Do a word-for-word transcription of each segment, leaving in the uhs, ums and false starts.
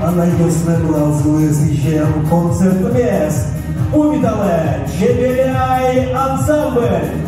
Анайёслэн луонзылы сӥзем концертмес пумиталэ «Чебеляй» ансамбль.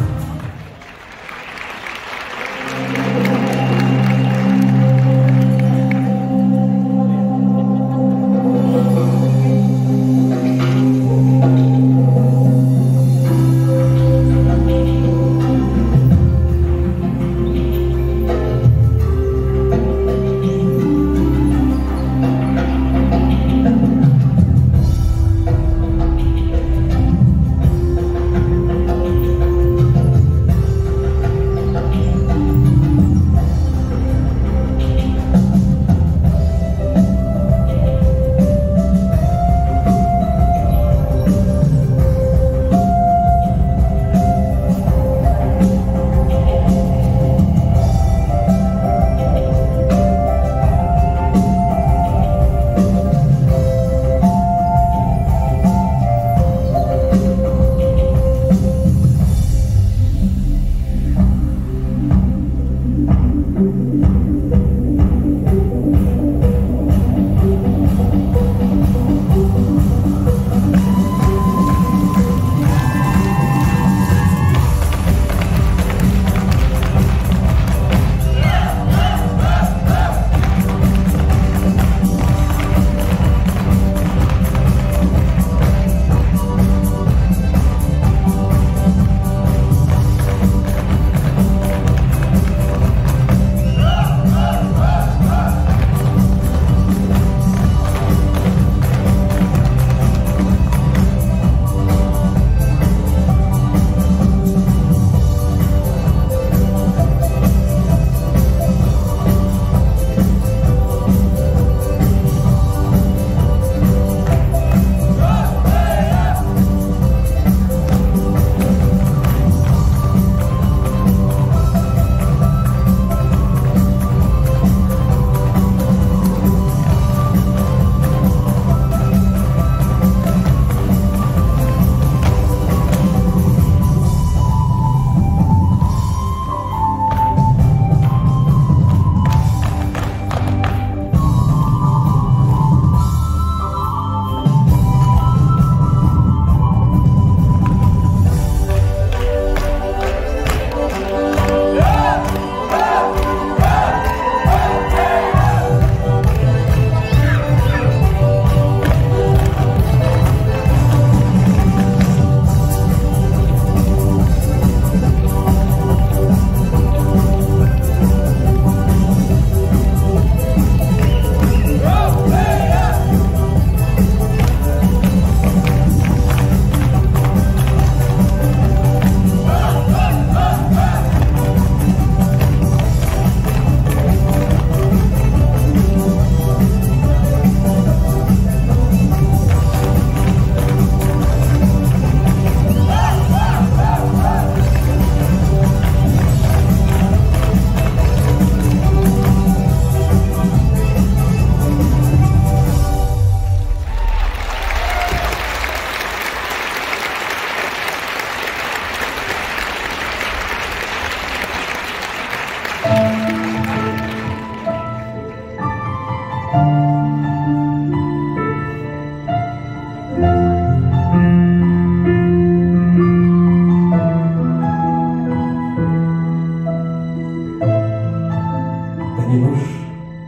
Тани нош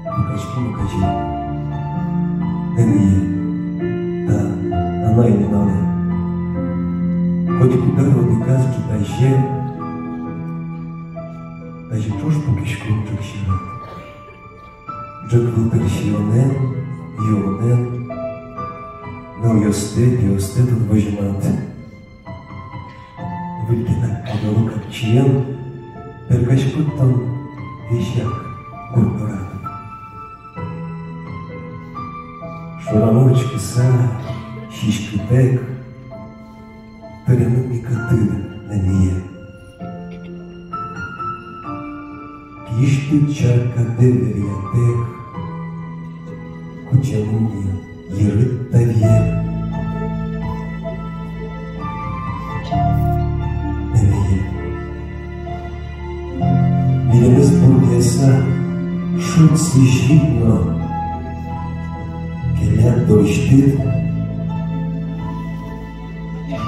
пукаськи мукаӟи. Нэнэе, та анай нуналэ. Котькуд ар одӥгаз ӝытазе, тазьы ӵош пукиськом ӝӧк сьӧрад. Ӝӧк вылтыр сиёнэн, юонэн, нылъёстэ, пиосты тон возьмад. Выль гинэ кадь оло капчиен, пергаськод тон весяк гурт дорад. Шораны учкыса, сиськытэк, тырыны мукетыд, нэнэе. Киысьтыд чаркадэ веръятэк, кутскемын ни йырыд таве. Нэнэе. Милемыз бурдъяса, шуд сӥзид но, Дорысьтыд,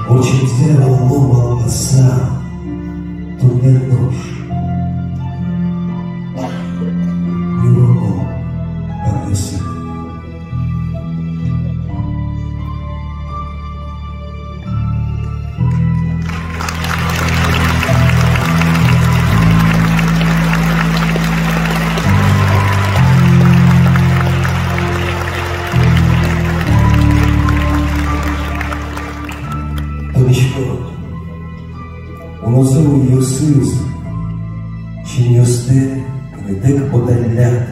ортчемзэ валалом малпаса, туннэ нош нюроно паръёсы. Тодӥськод, унозэ уйёсыз синъёстэ кынэтэк поталляд.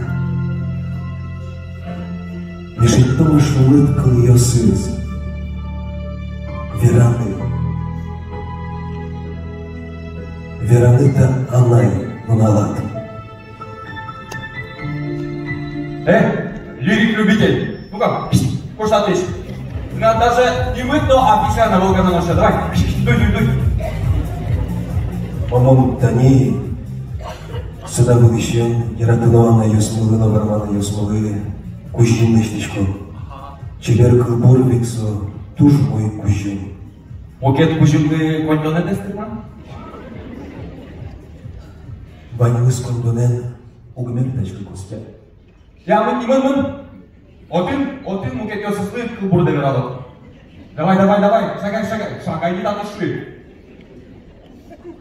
Мешать томаш улыт кылъёсыз. Вераны. Вераны та анай нуналад. Э, лирик-любитель, ну-ка, куштатӥсь. Тынад даже нимыд но афиша на Волга на ноше. Давай, дуй, дуй, дуй. Мон тани сюда вылысен яратоно анайёсмылы но вормонъёсмылы кузьым лэсьтӥсько. Чебер кылбур век со, туж умой кузьым. Мукет кузьымды коньдонэд эстырма? Ваньмыз коньдонэн уг мертаськы, Костя. Я, мын, мын, мын. Отын, отын мукетъёсызлы кылбурдэ вералод. Давай, давай, давай, шагай, шагай, шагай, не так ушли.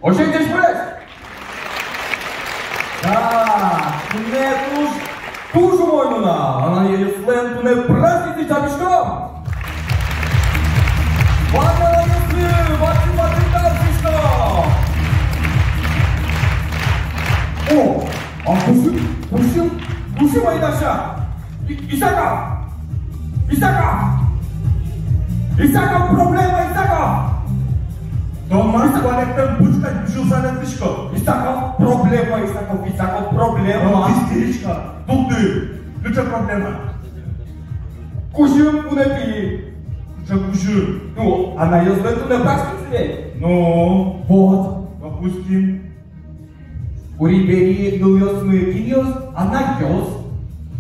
Озьы ик ӟечбуресь! Да, туннэ туж, туж умой нунал, анайёслэн туннэ праздниксы, чапкиськом! Ваньмыз анайёслы ваче-ваче кариськом! О, а кузьым, кузьым, кузьым ай дася! И-, Исаков! Исаков! Исаков, проблема, Исаков! Тон мар туалетэн пушкань пыжылса ветлӥськод? Исаков, проблема, Исаков, Исаков, проблема! Тон истеричка, тулды! Кыӵе проблема? Кузьым пунэтӥ. Кыӵе кузьым? Ну, анайёслэн туннэ праздниксы ведь. Ну? Вот. Допустим. Кури-бери нылъёсмы кинъёс? Анайёс.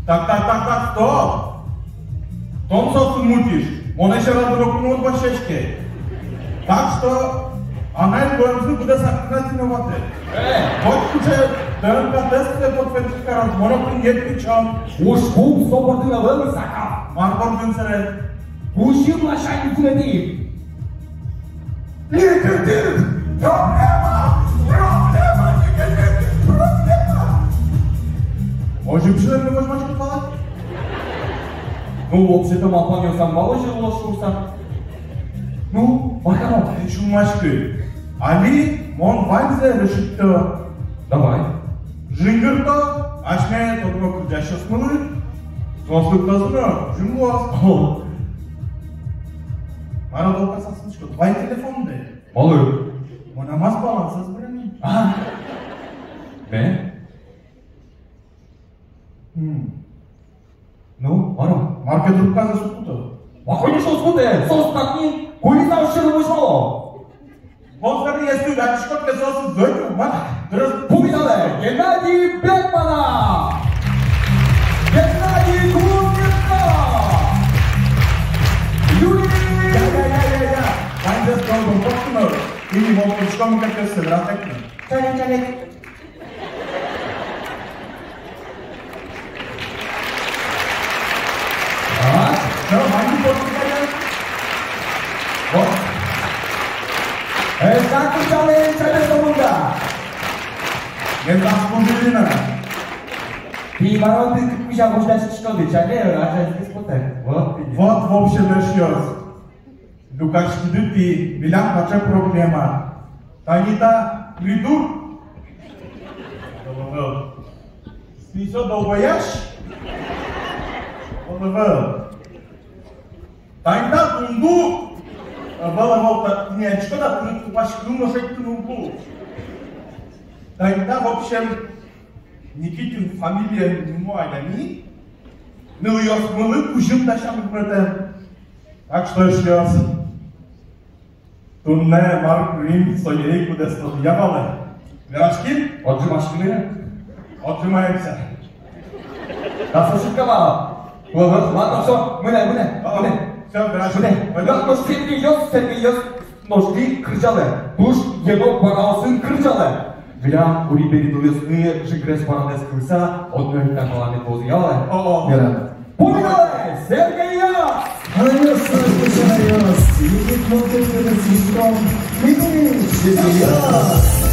Так, так, так, так, стоп! Тон соосын мутӥсь, монэ сьӧрад урокын уд басьтӥське. Так что анай луэмзы быдэсак тынад виноватэ. Э! Вот кыӵе ДНК-тестлы подтвердить карод, мон отын нет причём. Ужпум со бордын ӧвӧл, Исаков. Мар бордын сыре? Кузьым ласянь пунэтӥ. Никитин, проблема! Проблема, Никитин, проблема! Озьы пушканьды возьмаськод вал-а? Ну, вообще-то, малпанъёсам вал озьы луоз шуыса. Ну, мар каром? Эн сюлмаськы. Али мон ваньзэ решитто. Давай. Жингырто асьме тодмо кырӟасьёсмылы, соос лыктозы но, кузьым луоз. О. Мар-о, долгаса сылӥськод? Вань телефондэ. Малы? Мынам ас балансэз быре ни. А. Бен? М. Ну, мар-о? Мар ке трубказэ уз куто? Ма, конечно, уз кутэ, соос татын куинь сяна сьӧры возьмало. Мон сэрен, если уд адӟиськы ке, соос зӧк, ма, дырыз пумиталэ. Геннадий Бекманов! Геннадий Кузьминцев! Юрий! Я, я, я, я, я. Ваньзэ стол был, вот, ну, и не мог, пушкам, как я сыграл, так, ну. Чалик, чалик. А? Всё, ваньды потӥськоды. Вот. Э, как вы стали чалик, что мында? Мен заслужили на. Тӥ мар-о, тӥ кык кузя возьдаськиськоды, чалик, а чалик потэ. Вот. Вот, в общем, эшъёс. Люкаськиды тӥ, милям таӵе проблема. Тани та придур-, ӧвӧл, ӧвӧл. Список долбоящ-, ӧвӧл, ӧвӧл. Тани та дунду-, ӧвӧл, ӧвӧл, та, тӥни адӟиськод-а, тыныд тупась кыл но шедьтыны уг лу. Тани та, в общем, Никитин фамилиен нимо адями нылъёсмылы кузьым дасям удмуртэм. Так что, эшъёс, туннэ мар курим, со ик быдэс тодыя вал-а. Вераським? Отжимаським? Отжимаемся. Та со шутка вал. Ладно, ладно, всё, мынэ, мынэ, мынэ. Всё, хорошо. Мынэ. Пойдём. Нош Сергейёс, Сергейёс, нош тӥ кырӟалэ. Туж енот вараосын кырӟалэ. Милям Ури бере нылъёсты жингрес-паранэз кылыса, одно ик кармаланы поз ялэ. О-о. Вера. Пуминалэ, Сергейёс! Айос, айос, айос! Егит мылкыд кылдытӥськом. Михаил Сергейёс!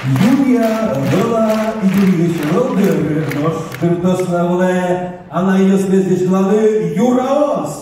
Юрия вылэ, юрий вылэ дыр, нош дыртослы вылэ анайёсмес дӥсьтыланы юраос.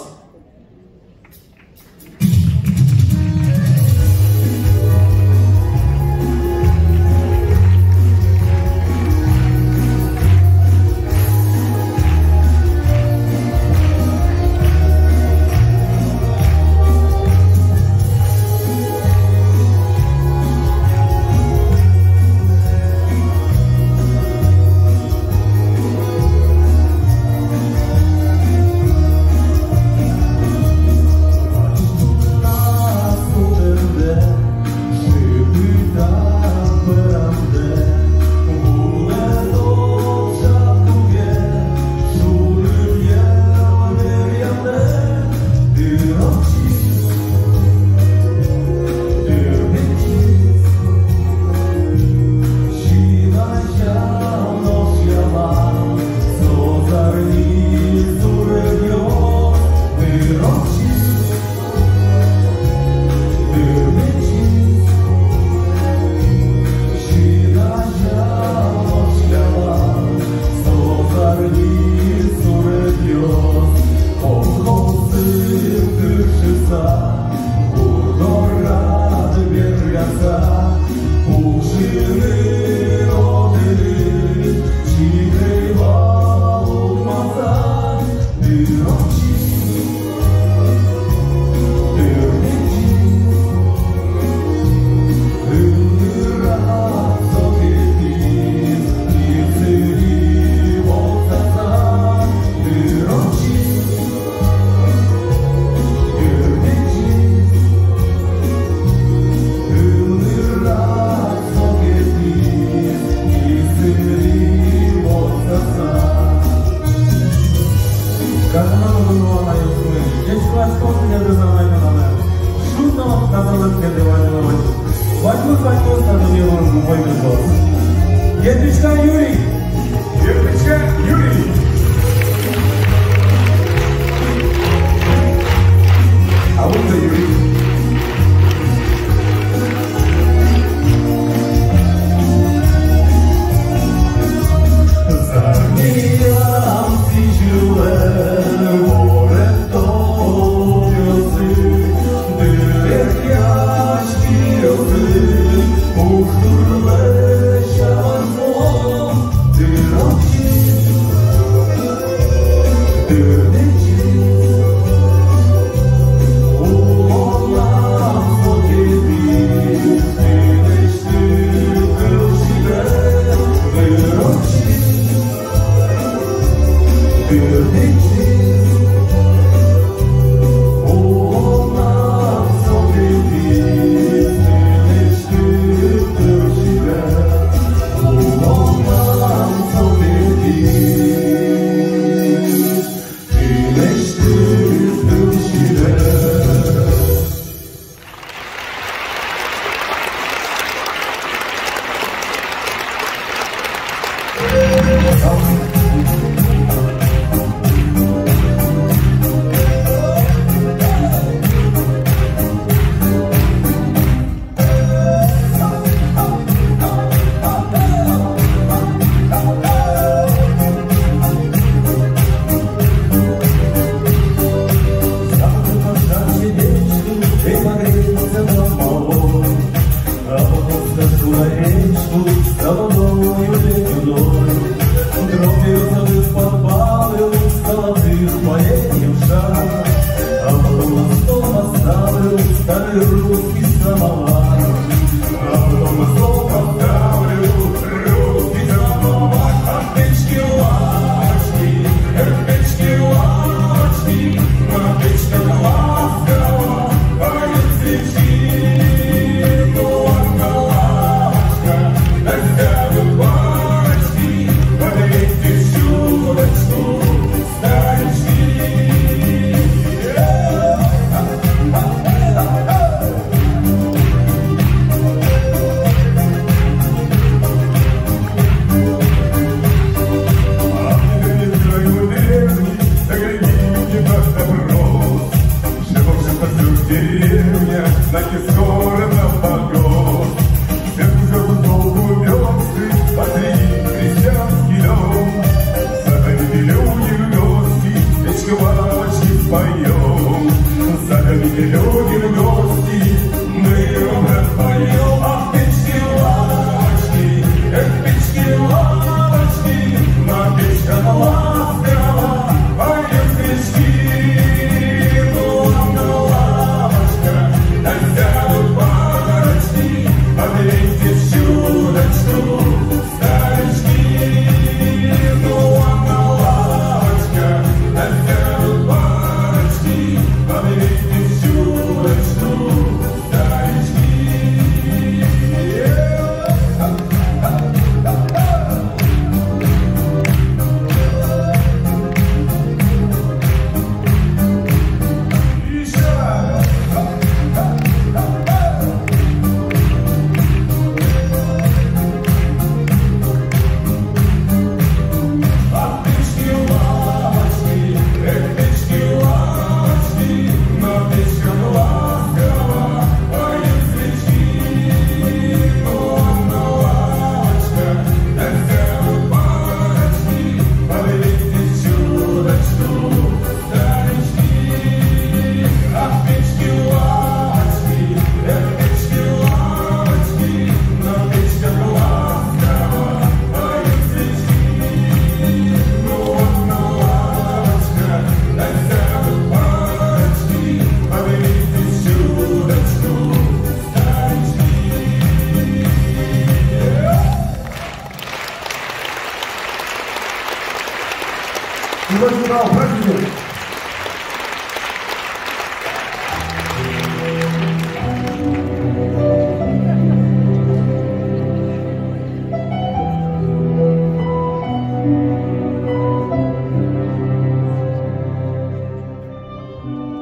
Ӟечкыласьком тӥледыз, анай-мынам. Шудон, тазалык тӥледлы ваньмылы. Ваньмыз, ваньмыз та дуннеын умойгес луоз. Гербичка Юрий. Гербичка Юрий. Алунды Юрий.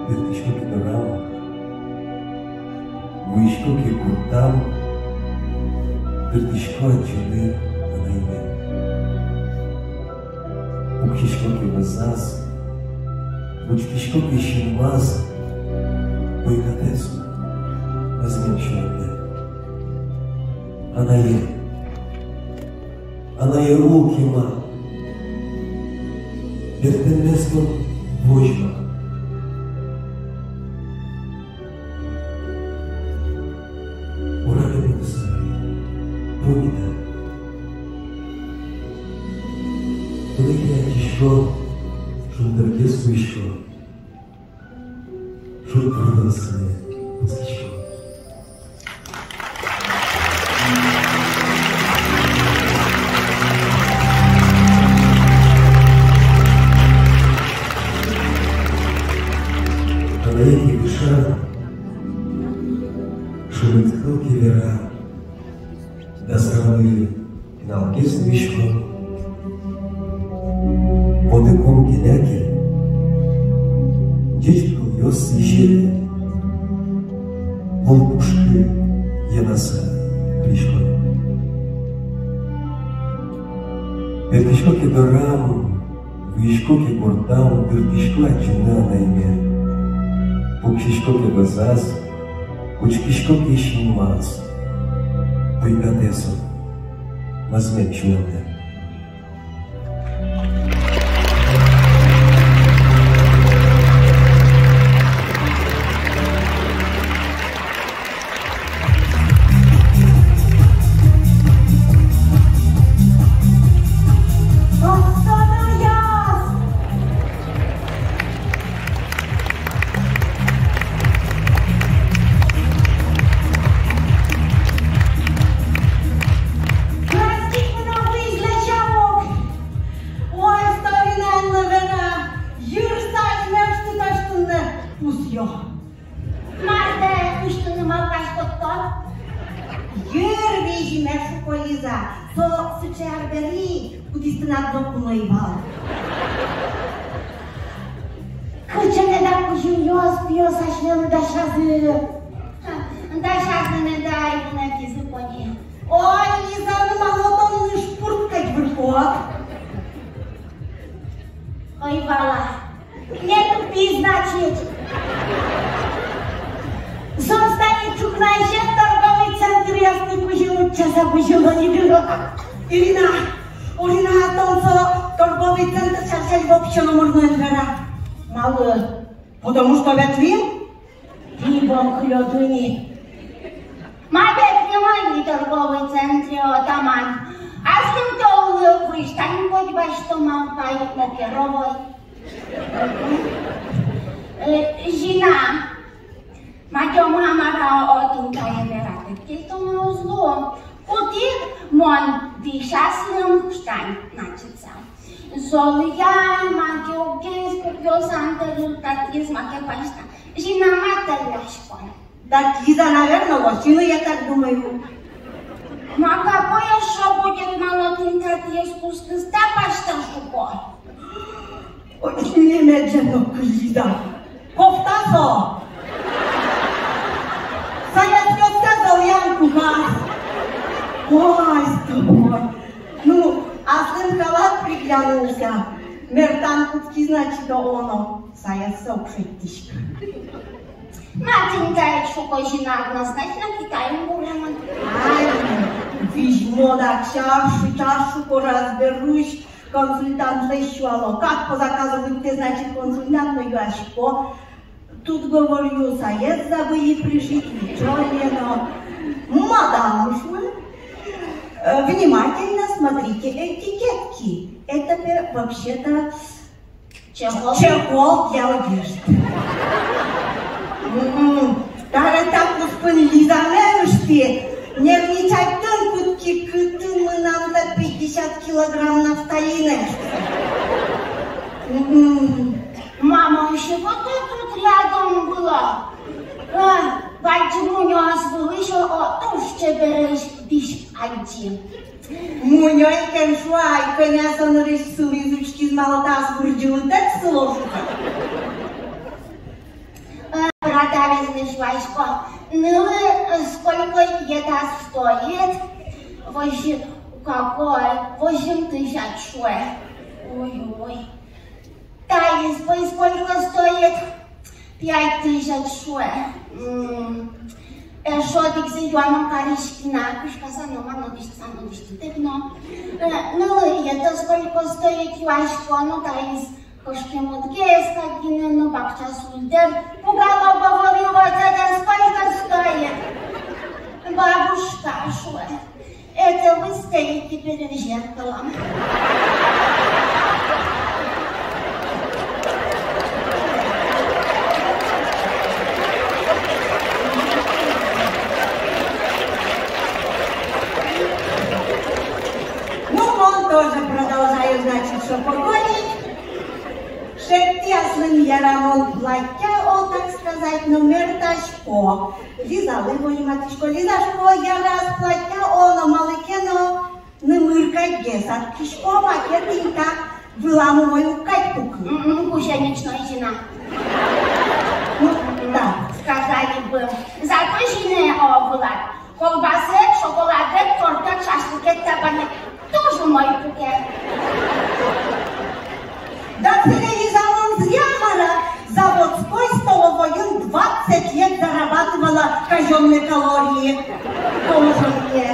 Бертӥсько ке дорам, вуисько ке гуртам, дыртӥсько адӟыны анайме. Пуксисько ке вӧзаз, учкисько ке синмаз, ойдатэ со, мӧзмем сюлэмме. Анае, анае, ул кема, бертэммес тон возьма. Уралэ потыса, пумита. Туннэ ке адӟисько, шулдыргес луисько. Шур курдослы кутскисько. Анае ке кыша, шуныт кыл ке вера, дасрамы пиналгес луисько. Потыкум келя ке, ӟеч кылъёс изьыме, лул пушкы йӧнаса кылисько. Бертӥсько ке дорам, вуисько ке гуртам, дыртӥсько адӟыны анайме. Пуксисько ке вӧзаз, учкисько ке синмаз, ойдатэ со, мӧзмем сюлэмме. Ой, старинанлы вера, йырсазь мештыташтыннэ пусъё. Мар тэ ыштыны малпаськод тон? Йыр визьме, шуко Лиза, со сыӵе арбери, кудӥз тынад ноку но ӧй вал. Кыӵе меда кузьымъёс пиос асьмелы дасязы? Дасязы меда, ай, вунэтӥзы, пони. Ой, Лиза, ну малы тон ныжпурт кадь выркод? Ӧй вала. Не тупи, значит. Соос тани ӵукнаысен торговый центръёсты кузьым утчаса бызьыло ни дыр. Ирина, Ирина, тон со торговый центр сярысь вообще номыр но эн вера. Малы? Потому что ветлӥм. Пи бон кылёд ини. Ма, ветлӥм ини торговый центре, атаман. Аслым толлы визь тань кадь басьтом, а пай мокеровой. Э, Зина. Матёма, мар-а, отын тае вератэк кельтоно уз луы. Кутӥд, мон дӥсяслы куштань, значит, са. Золъя, маке уг гес, куртъёс антер юртатӥз, маке пасьта. Зина, ма тэлляськон. Так Лиза, наверно, лосины, я так думаю. Ма, какой ещё будет, малы тон татӥез кускыста пасьта, шуко? Ой, немедленно кылида. Кофта со. Советская золъян кугас. Ой, с тобой. Ну, аслым халат приглянулся. Мертан кутски, значит, оно. Саесса уг шедьтӥськы. Мартин Гаич, шуко, Зина, однозначно Китайын вуремын. Ай, визьмо дак, час, час, шуко, разберусь. Консультантлэсь юало. Как по заказу лыктэ, значит, консультант, но юасько. Тут, говорю, саес забыли пришить, ничего не но. Мадам, шуэ, э, внимательно смотрите этикетки. Это пе-, вообще-то чехол, чехол для одежды. Мгм. Таре та куспын Лиза мемышти, нервничать тон кутски, кытын мынам та пятьдесят килограмм нафталина. Мгм. Мама, ещё вот тут, тут рядом была. А, бадӟым мунёос вылысь, о, о, туж чебересь дӥсь адӟи. Мунё ик эн шуы ай, кӧня со нырысь сылӥз, учкиз, малы та ас вырӟылытэк сыло, шуса. Озьы, какой, возьматӥськод, шуэ. Ой-ой. Таиз пӧй сколько стоит? Пять тысяч, шуэ. М. Эшшо одӥгзэ юано кариськи на, кышкаса но мар но, дӥсьтыса но дӥсьтӥд но. Э, нылы, это сколько стоит, юасько, но таиз кышкемытгес кадь гинэ но, бакча сульдэр. Пугало, говорю, вот это сколько стоит? Бабушка, шуэ. Это вы стоите перед зеркалом. Ну, мон тоже продолжаю, значит, шопоголить. Шедьтӥ аслым ярамон платья, о, так сказать, но мертасько. Лизалы возьматӥсько, Лиза, шуо, яраз платья, о, но малы ке но нымыр кадьгес адӟисько, пакет интак вылам умой уг кадь пукы. М-м, гусеничной, Зина. Ну, да. Сказали бы. Зато, Зина, о, вылад колбасэд, шоколадэд, торттэд, шашлыкед табанед туж умой пуке. Да, Лиза, мон зря мар-а заводской столовойын двадцать лет зарабатывала казённые калории. Тоже мне.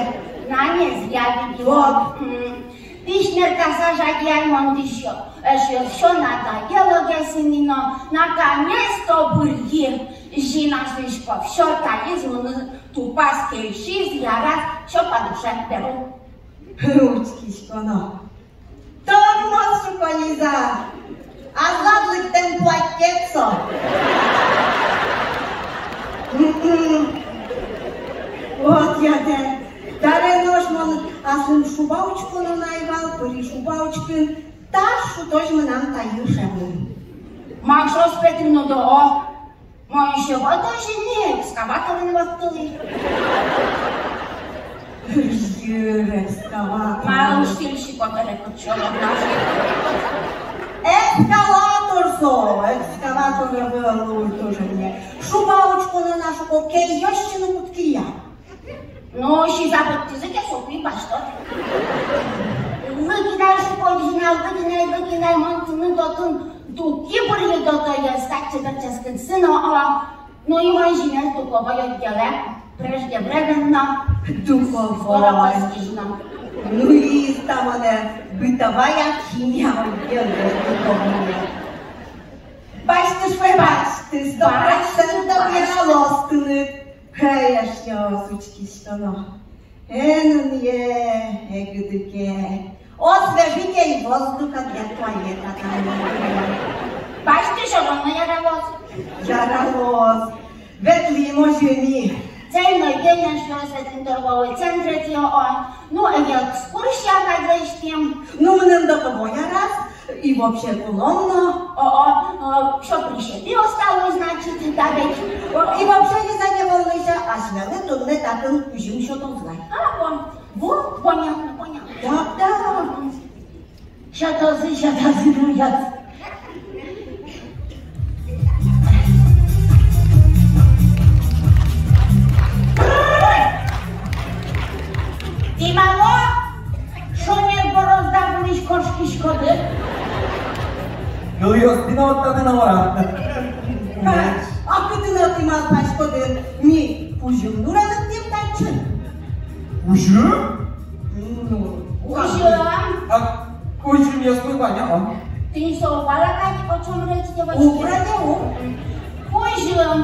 На, не зря, видимо. Вот. М. Пич мертаса жадьяй мон дӥсё. Эшъёс, всё надоело гес ини но, наконец-то бырйи. Зина, шуисько, всё, таиз мыным тупаз кельшиз, яраз, всё по душе, беру. Учкисько но. Тормоз, шуко, Лиза. Азьлад лыктэм платьед со. М-м. Вот я тэ. Табере нош мон аслым шуба учконо на ӧй вал, пыри шуба учкыны. Та шутозь мынам та йыршемын. Мар со, петӥ но до. Мон ещё вот озьы ини экскаваторын воттылӥ. Ыр, экскаватор. Малы уж тӥльсик котыре кутчоло. Эскалатор со, экскаватор ӧвӧл, тоже мне. Шуба учконо на, шуко, кей ёзчыны кутскиллям. Но сизьым пыдтӥзы ке, соку и басьто. Лыгинай, шуко, Зина, лыгинай, лыгинай, мон тыныд отын дуки бырйи дотоез, татчы-татчы кытсы но, о. Ну и мон, Зина, духовой отделе преждевременно. Духовой. Скоро басьтӥсько. Ну и та монэ бытовая химия отделе духовой. Басьтӥськод, басьтӥськод, сто процентов яралоз тыныд. Эй, эшъёс, учкисько но. Эн ини, эгыды ке. Освежитель воздуха для туалета там. Басьтӥсько но, яралоз. Яралоз. Ветлӥм озьы ми. Цельной день, эшъёс, ветлӥм торговой центре, тӥ, о. Ну, экскурсия кадь лэсьтӥм. Ну, мыным до того яраз. И вообще кулом но. О, о, о, всё прищепи осталось, значит, да ведь. И вообще, Лиза, не волнуйся, асьмелы туннэ татын кузьым сётозы ай. А, вон, вон, понятно, понятно. Да, да. Сётозы, сётозы, ну, я. Тӥ малы шонер борозда вылысь кошкиськоды? Нылъёс, тӥ но вот татын-а, мар-а? А кытын тӥ малпаськоды, ми кузьым нура лыктӥм татчы? Кузьым? Ну, кузьым. А кузьымъёсмы вань-а? Тӥни со вал-а кадь, о чем речь, девочки? Уг, вроде уг. Кузьым.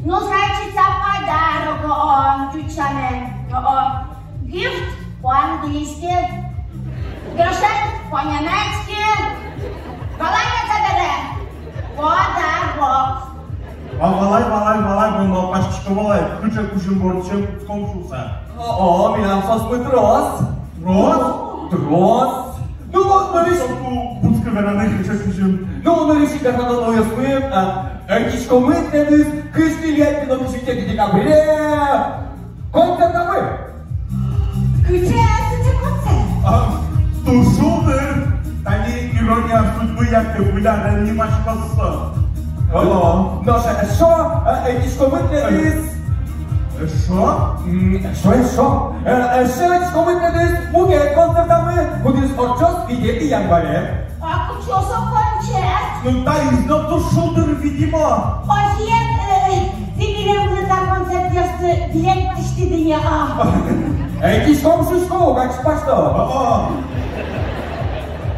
Ну, значит, со подарок, о, ӟуч сямен. О, о. Gift по-английски. Гешефт по-немецки. Валай-а табере? Подарок. А, валай, валай, валай, мон малпаськисько вал ай, кыӵе кузьым бордысен кутском шуыса. О, о, милям соосмы трос. Трос? Трос. Ну вот, нырысь. Кутскы вераны, кыӵе кузьым. Ну, нырысь ик, дорогой нылъёсмы, а, ӧтиськомы тӥледыз, кызь ньылетӥ но кызь витетӥ декабре концертамы. Кыӵе сыӵе концерт? А, туж шулдыр. Тани «Ирония судьбы» яке «Выль арен» нимаськоз со. О, нош эшшо, э, ӧтиськомы тӥледыз. Эшшо? М, эшшо, эшшо. Э, эшшо ӧтиськомы тӥледыз мукет концертамы, кудӥз ортчоз витетӥ январе. А кыӵе со концерт? Ну, таиз но туж шулдыр, видимо. Озьыен, э, тӥ милемлы та концертъёсты билетъёсты дыре, а. Эй, тӥ шуисько, уг адӟиськы. О-о.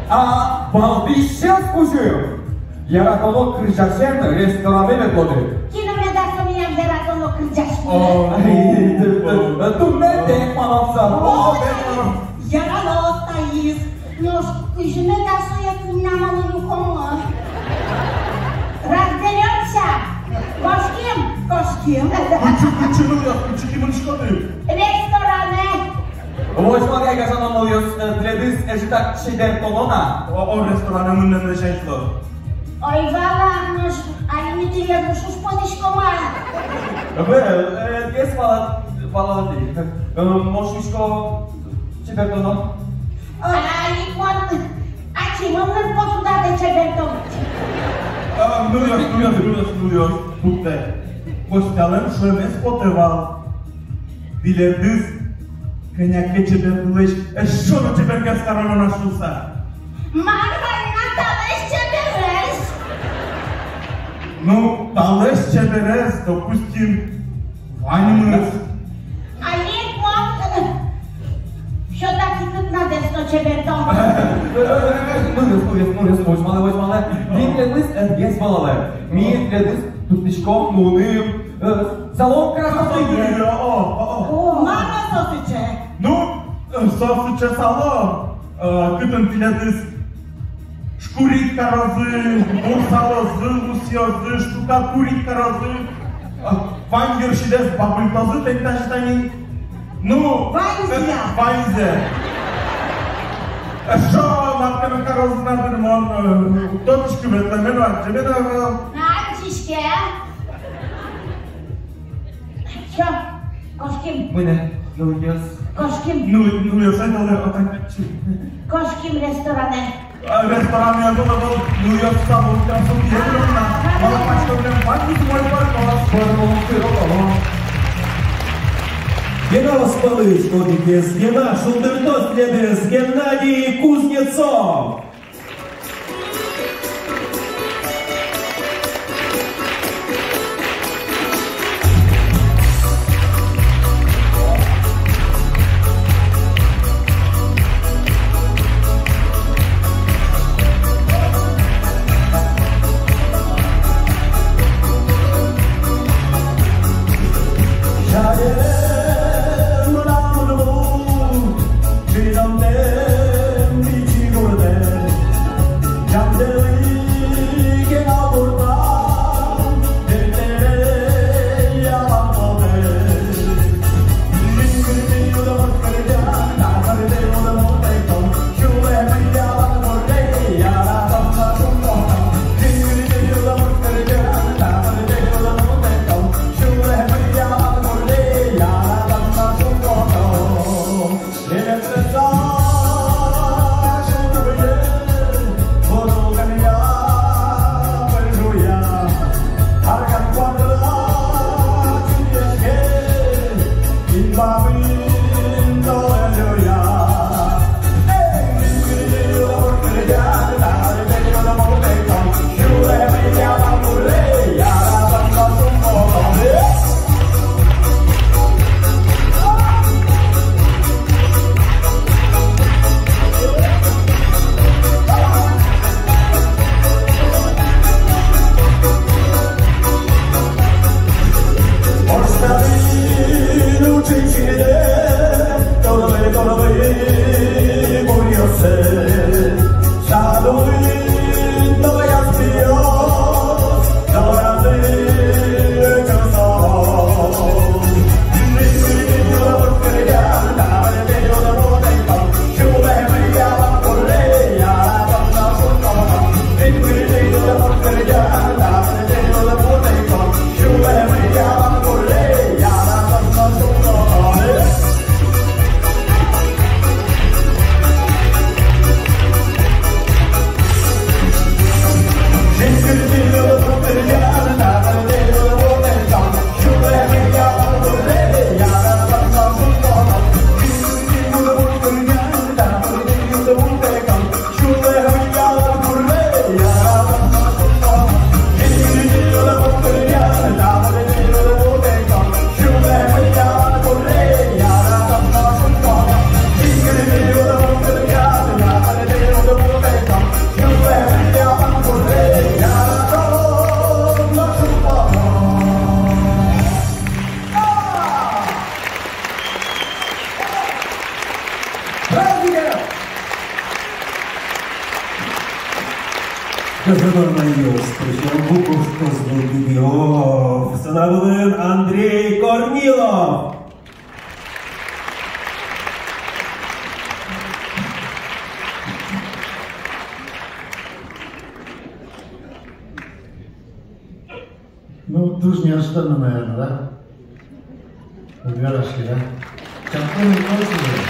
А, вал висез кузьым. Яратоно кырӟасен ресторанэ ветлоды. Кин меда со милям яратоно кырӟась? О, ай, о, ту-, ту-, о. Туннэ Бекмановзы. О, о, Бекманов. Яратоно таиз. Нош кызьы меда сое туннэ малы люкомы? Разберёмся. Кошким? Кошким. Кытчы, кытчы, ну, я, кытчы тӥ мынӥськоды? Ресторанэ. Возьмалэ, гажано нылъёс, э, тӥледыз ӧжытак чебертоно на. О, о, ресторанэ мынэм лэсьтӥсько. Ой, валан, нош али ми тӥледлы уж потӥськомы. Ӧвӧл, э, гес валад, валады. Э, мон шуисько, чебертоно. Али мон ачим мыныр посудадэ чебертом. А, нылъёс, нылъёс, нылъёс, нылъёс, пуктэ. Костялэн шуэмез потэ вал. Тӥледыз кӧня ке чебердылэсь эшшо но чебергес кароно на шуыса. Мар вань на талэсь чеберез? Ну, талэсь чеберез, допустим, ваньмыз. Али мон, э, всё-таки кыкнадэс но чебертом. Нылъёс, нылъёс, нылъёс, возьмалэ, возьмалэ. Тӥледыз ӧд гес валалэ. Ми тӥледыз турттӥськом нуны, э, салон красоты. О, о, о. О, мар со сыӵе? Ну, э, со сыӵе салон, э, кытын тӥледыз шкурить карозы, мурсалозы, усьёзы, штукатурить карозы, э, вань йырсидэс бабыльтозы, тӥни тазьы тани. Ну, ваньзэ. Э, ваньзэ. Эшшо мар ке но карозы на дыр, мон, э, уг тодӥськы, ветлэме но адӟеме но ӧвӧл. Адӟиське. Всё, кошким. Мынэ, нылъёс. Кошким. Ныл-, нылъёс, ай, нылъёс, отак. Кошким ресторанэ. А, ресторанэ, ай, нылъёс, нылъёс, салон красоты, ай, нылъёс. Малы пачкалмем, ваньмыз умой пӧрмоз. Пӧрмоз, пӧрмоз. Гена воспалысь, одӥгез Гена, шулдыртоз тӥледыз Геннадий Кузнецов. Кузьмин Кибиов, сцена вылын Андрей Корнилов. Ну, туж неожиданно, наверное, да? Уг вераськы, да? Чапкын ик косӥзы.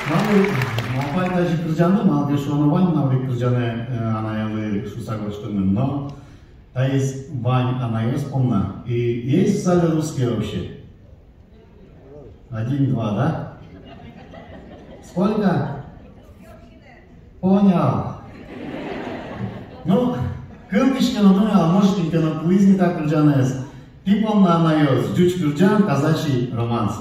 Малы, малпай тазьы кырӟаны, малы ке шуоно, вань малы кырӟаны, э, анаелы шуыса гожтэмын, но таиз вань анаез понна. И есть в зале русские вообще? Один, два, да? Сколько? Понял. Ну, кылзӥське но, ну, а может, кин ке но кылӥз ни та кырӟанэз. Тӥ понна, анаёс, ӟуч кырӟан, казачий романс.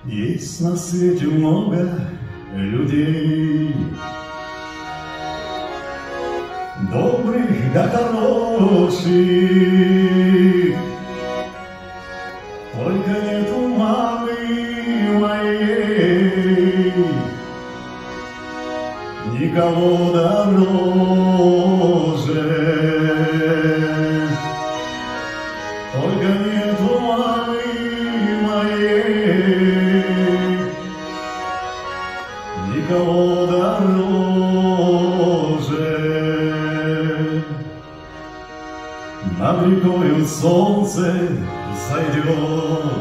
Есть на свете много людей, добрых да хороших, только нету мамы моей никого дороже. Только нету мамы моей никого дороже. Над рекою солнце взойдёт,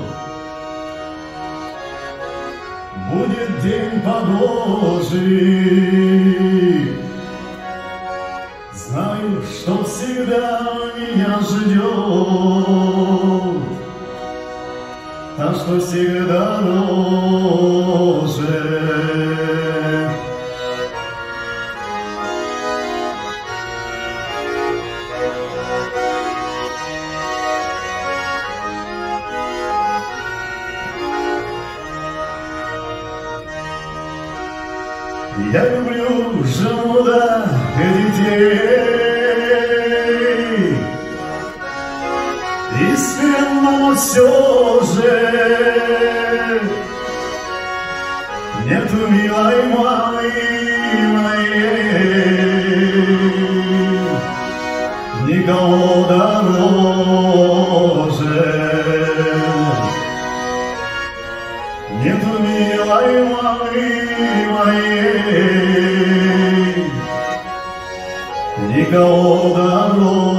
будет день погожий. Знаю, что всегда меня ждёт та, что всегда дороже. Я люблю жену да детей, искренно, но всё же нету милой мамы моей никого дороже. Нету милой мамы моей никого дороже.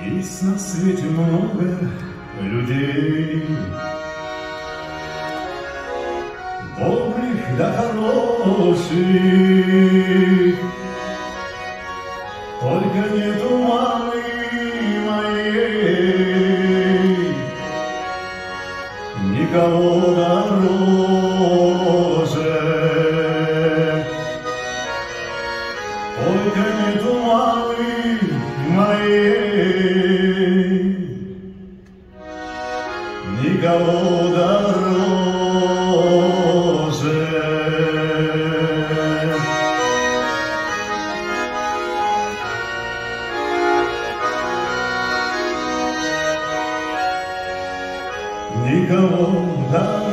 Есть на свете много людей, добрых да хороших, только нету мамы моей никого дороже. Только нету мамы моей никого дороже. Никого дороже.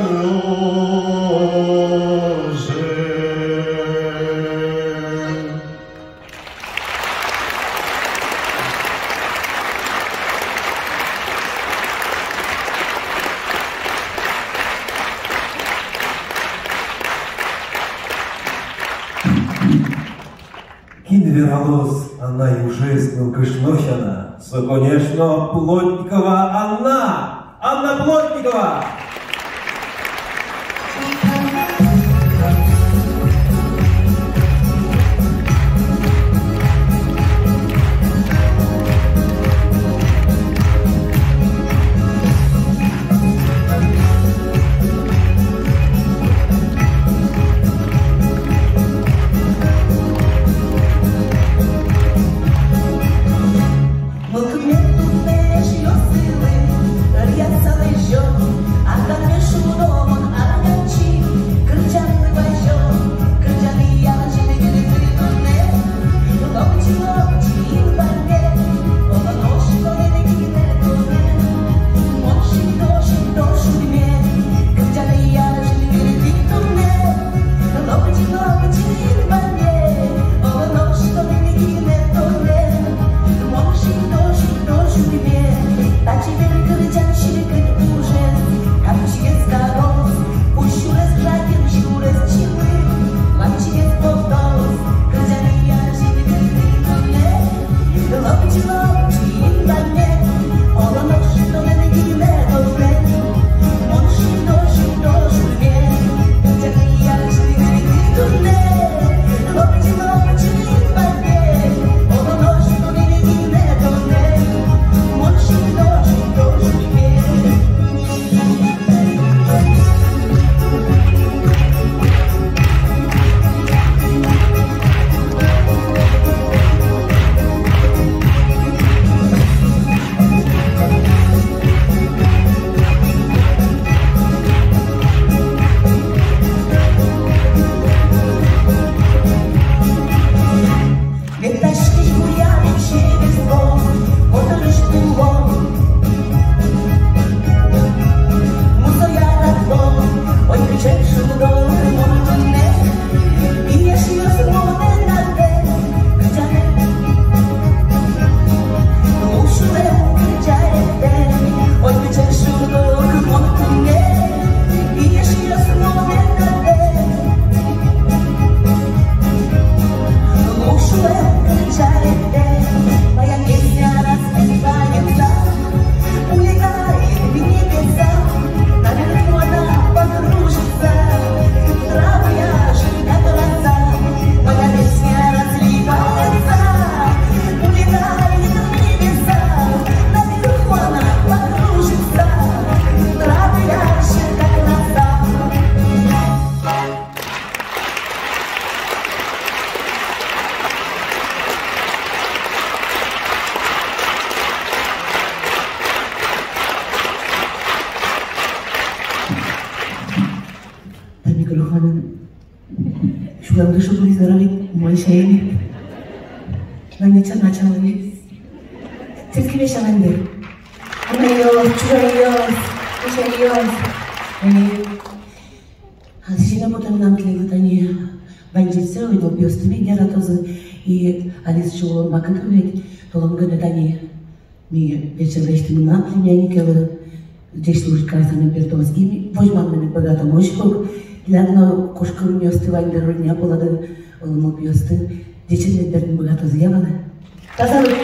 Кин вералоз анай ужез нылкышно сяна, со, конечно, Плотникова Анна! Анна Плотникова! Янды шугылиз, нара ведь мон сяйни. Но ничего, начало есть. Тӥ кин весь ваньды. Анайёс, чужайёс, кышайёс. Али. А сиён потэ мынам тӥледлы тани. Ваньзэ ой, нылпиосты ведь яратозы. И али сыӵе улон вакыт ведь. Толон гинэ тани. Ми вечер лэсьтӥм на племянникелы, ӟеч служить карыса мед бертоз. И ми возьманы мед быгатом, озьы ук. Тӥляд но кошкемъёсты вань дыр, родня палады, нылпиосты ӟечен мед бертыны быгатозы, я вал-а? Тазалык.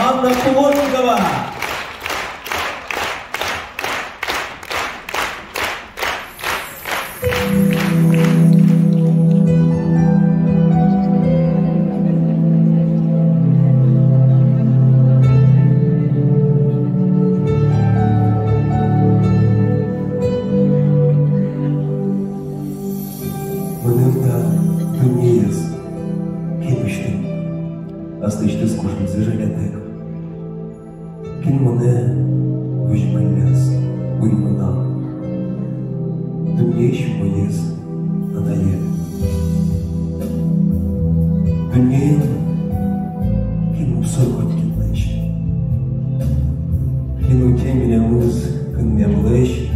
Анна Кулошникова. Мыным та дуннеез кин усьтэ? Аслэсьтыз кужымзэ жалятэк. Кин монэ возьмалляз уй-нунал? Дуннеысь умоез анае. Дуннеын кин бусые котькинлэсь? Кин утё милемыз кынмемлэсь?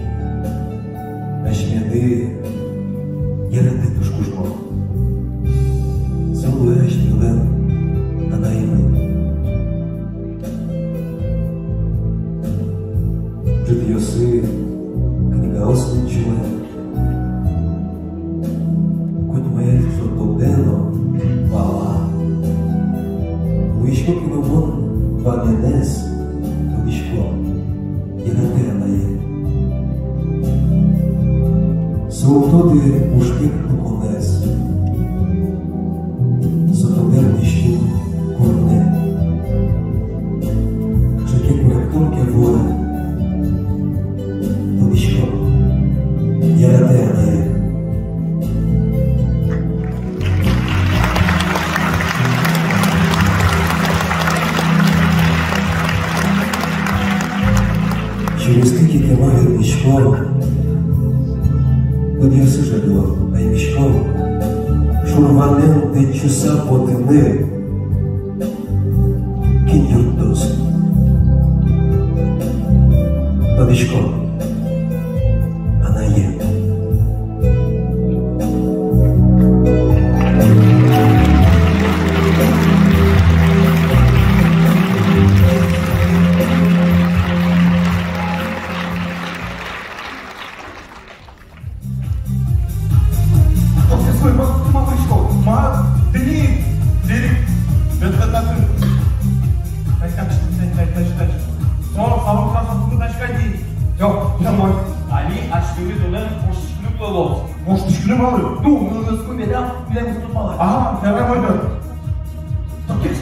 Асьмеды яратэ туж кужмо. Со луэ асьмелэн анаемы. Ӝытъёсы книгаос лыдӟылэ. Коть мае со тодэ но вала. Луиське Нес тодӥсько, яратэ анае. Со уг тоды мушкет пуконэз. Со тодэ мынэсьтым куртэ. Кыӵе ке куректон ке вуэ. Тодӥсько, яратэ анае. Сюрестӥ кекема ветлӥсько, пыдъёсы жагло паймисько, шур ванэн тэтчыса потыны. Кин юрттоз? Тодӥсько, анае. Ох, стой, ма, ма, ма, ма, тӥни, тӥни, бет, бет, бет. Тачка, тачка, тачка, тачка. Со, салон красоты тачка ди. Всё, всё, мой. Али асьмемыз тонэн воштӥськыны кулэ луоз. Воштӥськыны малы? Ну, ну, ну, скумбеда, милем выступала. Ага, давай, мой, давай. Токес.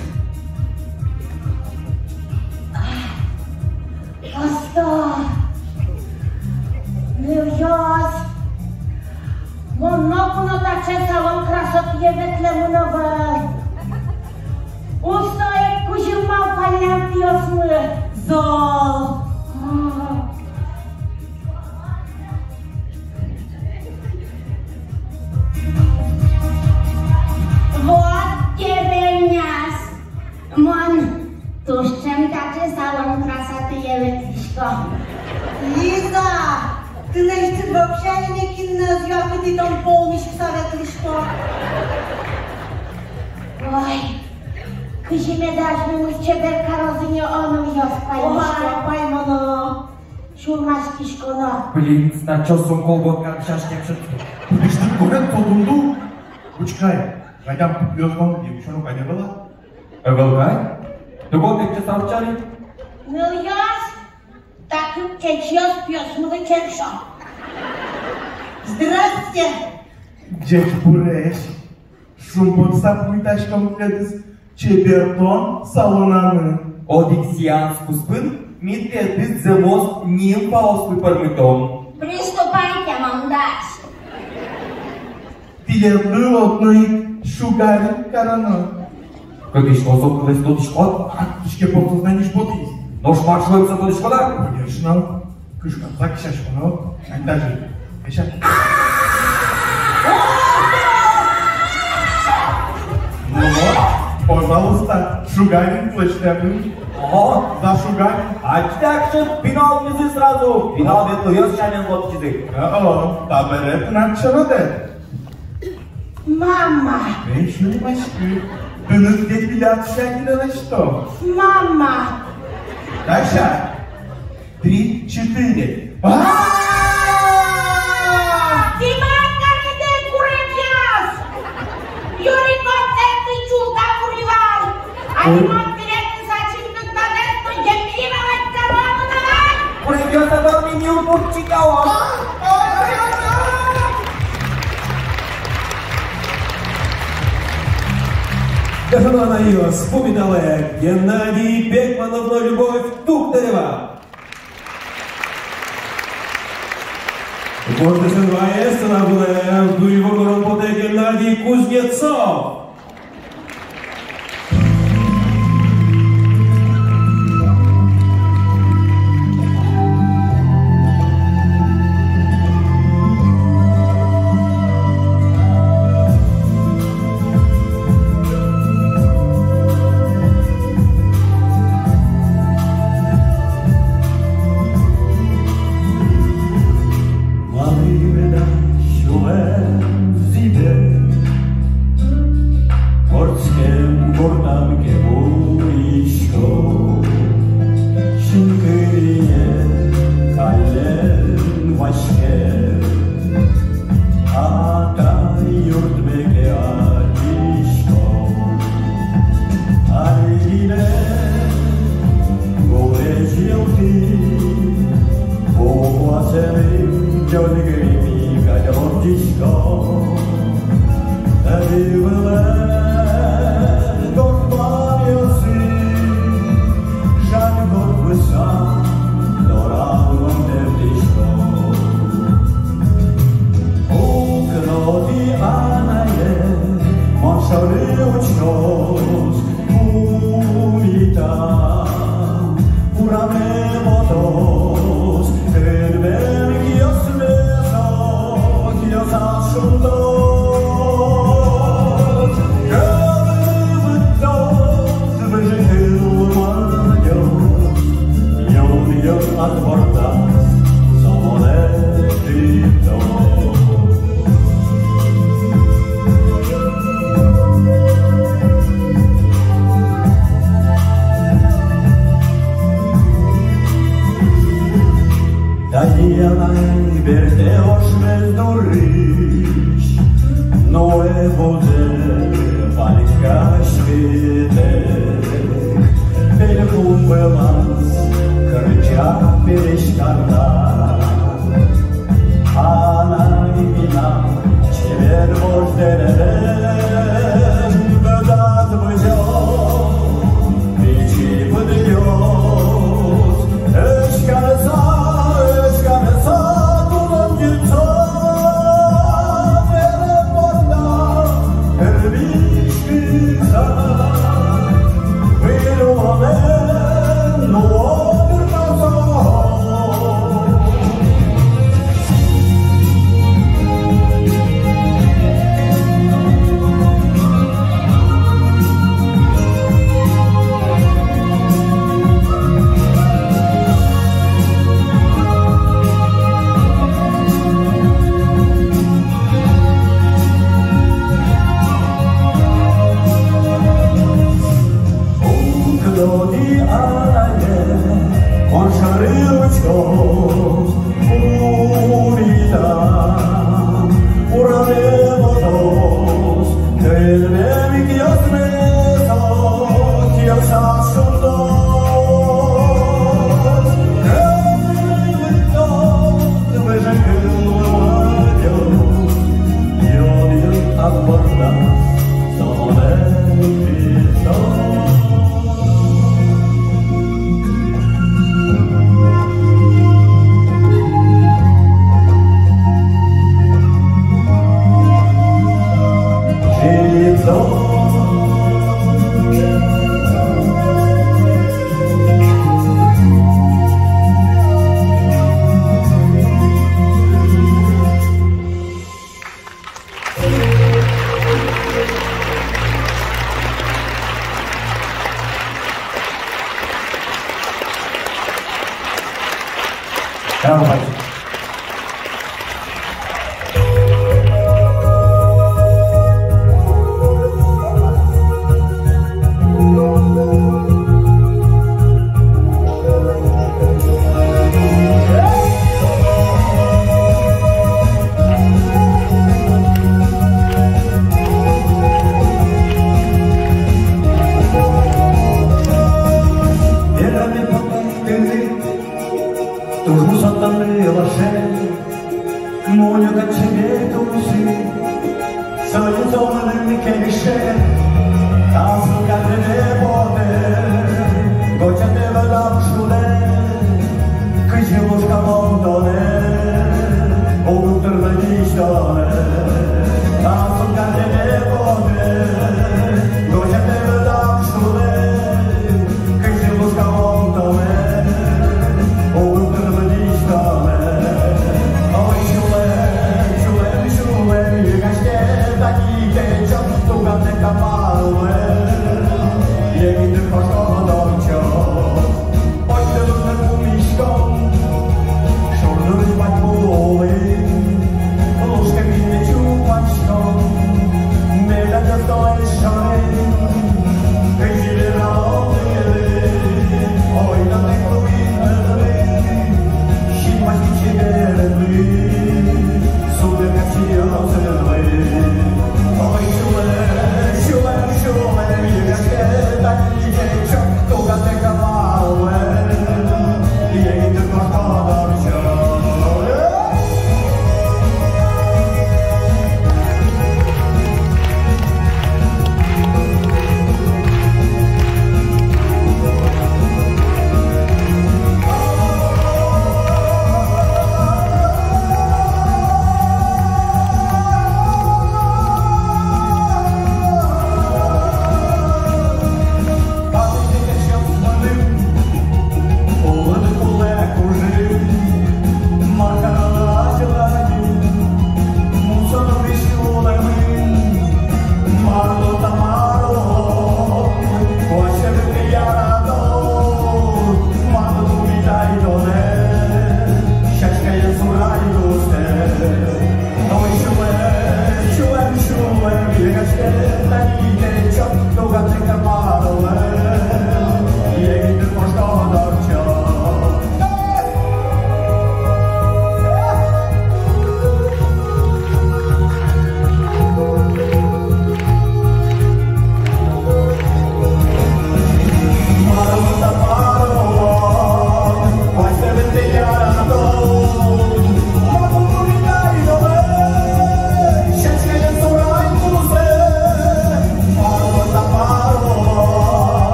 Осто! Нылъёс! Мон ноку но таӵе салон красотые ветлэмын ӧвӧл. Усто ик кузьым малпанъям пиосмы. Зол. Вот деревняс. Мон туж ӵем таӵе салон красотые ветлӥсько. Лиза, тынэсьтыд вообще али кин но ӧз юа, кытӥ тон пол миськыса ветлӥськод. Ой, кызьы меда асьмемыз чебер карозы ни, о, нылъёс, паймисько. Ой, паймоно. Сюлмаськисько но. Блин, значит, со колготка кыӵе ке шедьтӥ. Пыдыштыд курен, со дунду. Учкы ай, радъям туфлиос вань, и учкы но, кадь ӧвӧл-а? Ӧвӧл кадь. Тугол текче савчали. Нылъёс, та кык кечъёс пиосмылы кельшо. Здрасте! Ӟечбуресь! Шумпотыса пумитаськом тӥледыз чебер тон салонамы. Одӥг сеанс куспын ми тӥледыз зэмос нимфаослы пӧрмытом. Приступайте, мандась. Тӥледлы одно ик шугаринг кароно. Кытысь со кылэз тодӥськод? А, кытысь ке подсознаниысь потӥз. Нош мар шуэм, со тодӥськод-а? Конечно. Кышкатса кесяськоно, ань тазьы. Кеся. Ну вот, пожалуйста, шугаринг лэсьтэмын. Ого, за шугаринг. Ачиз ик пинал мизы сразу. Пинал ветлоез сямен вот кизы. О, табере тынад чередэ. Мама! Эй, сюлмаськы. Тыныд депиляция гинэ лэсьто. Мама! Кыӵе? Три, четыре. А! Диман, кыӵе тӥ, курегъёс! Юриков, тӥ чулка курилал. Ой. Али мон тӥледыз ачим кыкнанэз но депилировать каро, ну давай! Курегъёс, а вал ми ньыл пурчика, о! Гажано анайёс, пумиталэ, Геннадий Бекманов но Любовь Тугдарева. Гожтэсын вае сцена вылэ дуй воргорон потэ Геннадий Кузнецов. Малы меда сюлэм зӥбе? Тани анай бертэ ошмес дурысь, нуэ вузэ палиськаськытэк, пельпум вылаз кырӟа пересь карта. Анай мынам чебер вождэлэме мӧдаз бызён пичи пыдъёс. Эшкарыса, эшкарыса кулон йытсо, бере борда пӧрмиськыса, выль улонэ нуо дыр на со. Туж мусо тани лашен, мунё кадь чебер тулысь, соин со мыным кельше. Та сылкам дэреме потэ, гожтэ вӧлам шудэ, кызьы лушкалом тонэ, уг тырмы дӥсьтонэ. Та сылкам дэреме потэ, гожтэ вӧлам шудэ, кызьы лушкалом тонэ, уг тырмы дӥсьтонэ. Ой, сюлэм, сюлэм, сюлэм йыгаське, тани кече, туган капа.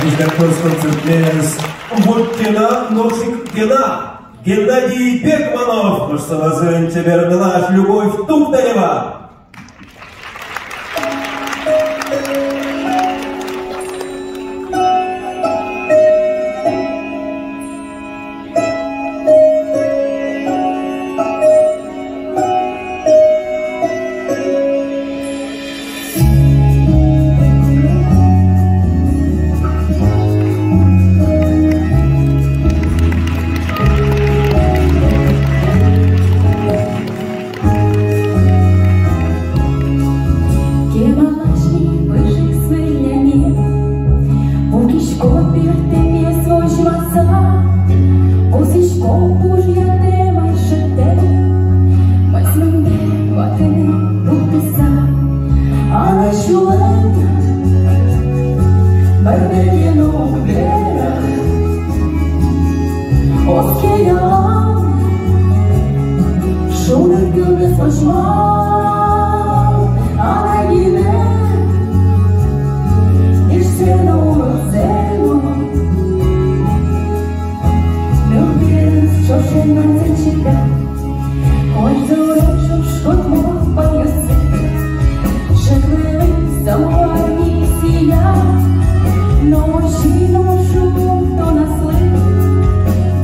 Концертмес вуттӥ на, нош ик гинэ Геннадий Бекманов, нош солы азьын чебер нылаш Любовь Тугдарева. Кемалась ни пыжиз выллем, пукисько пӧртэмез возьмаса, косӥсько пужъятэм ай шӧдтэм, мӧзмемдэ ватыны пуктыса. Анай сюлэм бӧрдэ но уг вера, оске ялан, шуныт кылмес возьма. Анай гинэ дӥсьсэ но, уродсэ но, нылпиез ӵошен ваньзэ чида. Кользэ урод ӵош котмок палъёссэ, ӝӧк вылын самовар ни сия. Но озьы но шуом тон аслым,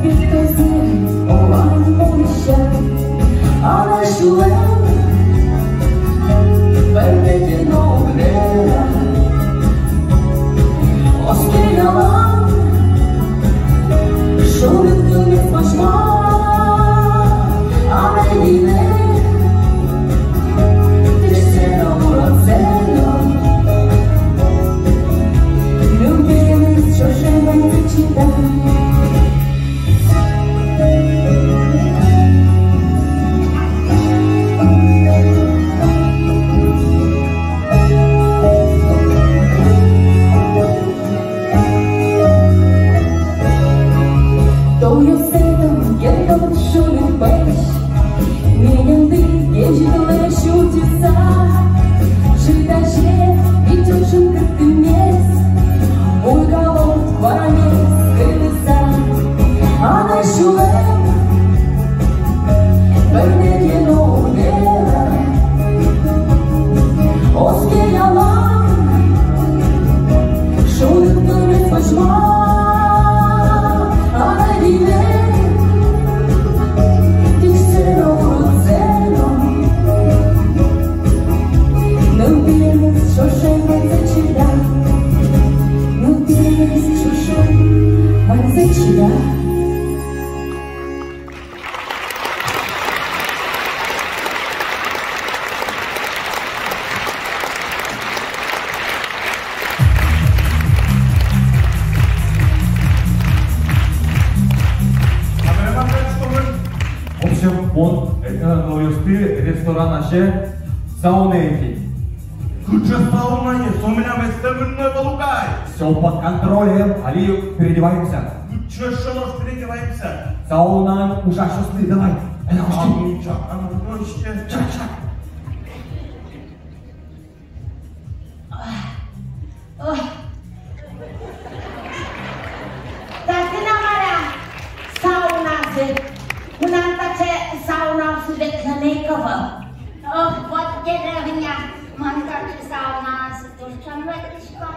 пертозы олан мон ися. Анай сюлэм бӧрдэ но уг вера, оске ялан, шуныт кылмес возьма. Анай гинэ дӥсьсэ но, уродсэ но, нылпиез ӵошен ваньзэ чида. Толъёсэтым герӟаськон шуныт пӧсь, медямды кезьытлэсь утьыса, ӝытазе витё шынгыртӥмез, уйгало куарамес кылыса. Анай сюлэм бӧрдэ но уг вера, оске ялан, шуныт кылмес возьма. Анай гинэ дӥсьсэ но, уродсэ но, нылпиез ӵошен ваньзэ чида, нылпиез ӵошен ваньзэ чида. В общем, мон, э, нылъёсты ресторан азе саунаен вии. Кыӵе саунае, со милям эстэмын но ӧвӧл ук ай. Всё под контролем, али переодеваемся. Кыӵе нош переодеваемся? Саунаын ужасьёслы, давай. Эн, а, ушки. Ну, чак, а, ну, ну, ещё. Чак, чак. Ой. Татын-а мар-а сауназы? Мынам таӵе саунаосы ветлыны ӧй ке ӧвӧл. Ох, вот деревня, мон таӵе саунаосы туж ӵем ветлӥсько.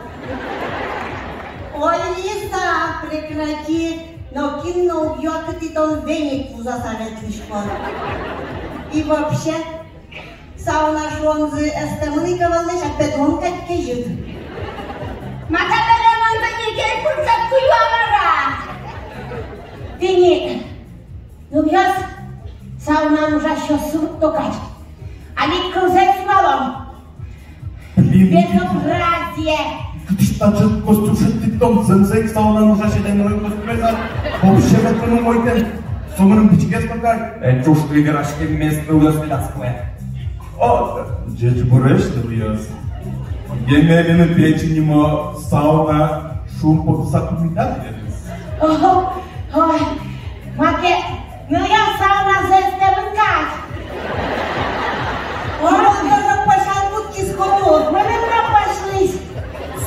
Ой, Лиза, прекрати, нокин но уг юа, кытӥ тон веник вузаса ветлӥськод. И вообще, сауна шуонзы эстэмын ик ӧвӧл лэся, пе, тон кадь кезьыт. Ма табере мон веникез пыртсак куё-а мар-а? Тӥни, нылъёс, саунаын ужасьёс, сур то кадь. Али кылзэ сюралом. Блин. Безобразие. Кытысь таӵе костюм шедьтӥд тон, зэмзэ ик саунаын ужась адямилэн костюмез-а? Вообще ветлыны умойтэм. Со мыным пичигес но кадь. Эн ӵушты, вераськеммес нылъёс медаз кылэ. О, ӟечбуресь, нылъёс. Емельяны печи нимо сауна шумпотыса пумитад ведь. Ого, ой, маке нылъёс сауназы эстэмын кадь. Мон даже пӧсян кутскисько. Мыным но пӧсь луиз.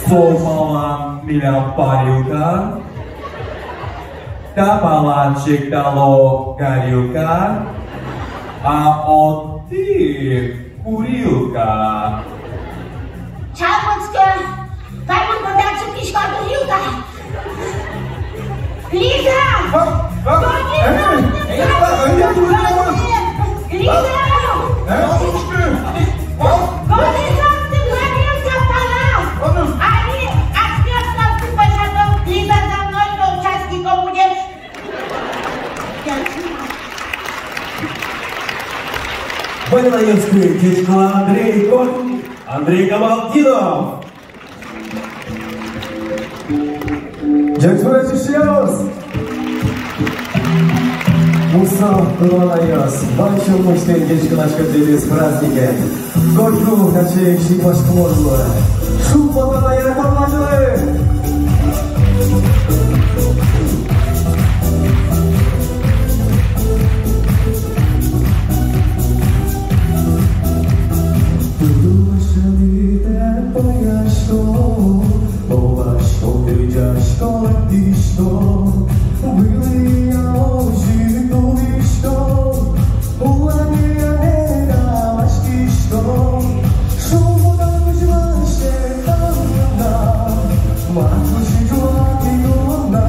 Со палан милям парилка, та палан сектало горилка, а отӥ курилка. Чалмыцкё, каймон быдак сукиська курилка. Лиза! А, а, э, э, э, э, э, э, Лиза! А, бабушка! А, Лиза, ты владелец пала! Али, ответ нам ты пожадал, Лиза, за мной, но участником будешь. Валерьевский, Кичкала Андрей Кот, Андрей Кабалдинов. Ӟечбуресь, эшъёс! Мусо кылбуръёс, ваньзэ мусо ӟечкыласько тӥледыз праздникен. Котьку таӵе синпаськымон луэ. Шумпотонъя яратонлы! Тулыс шедьтэ пӧясько, овасько, кырӟасько, лыктӥсько, вылӥя озьы тулӥсько, уланья меда васькисько, шумпотон кузьмаське тонна, мар кузьы ӝуатӥ тонна.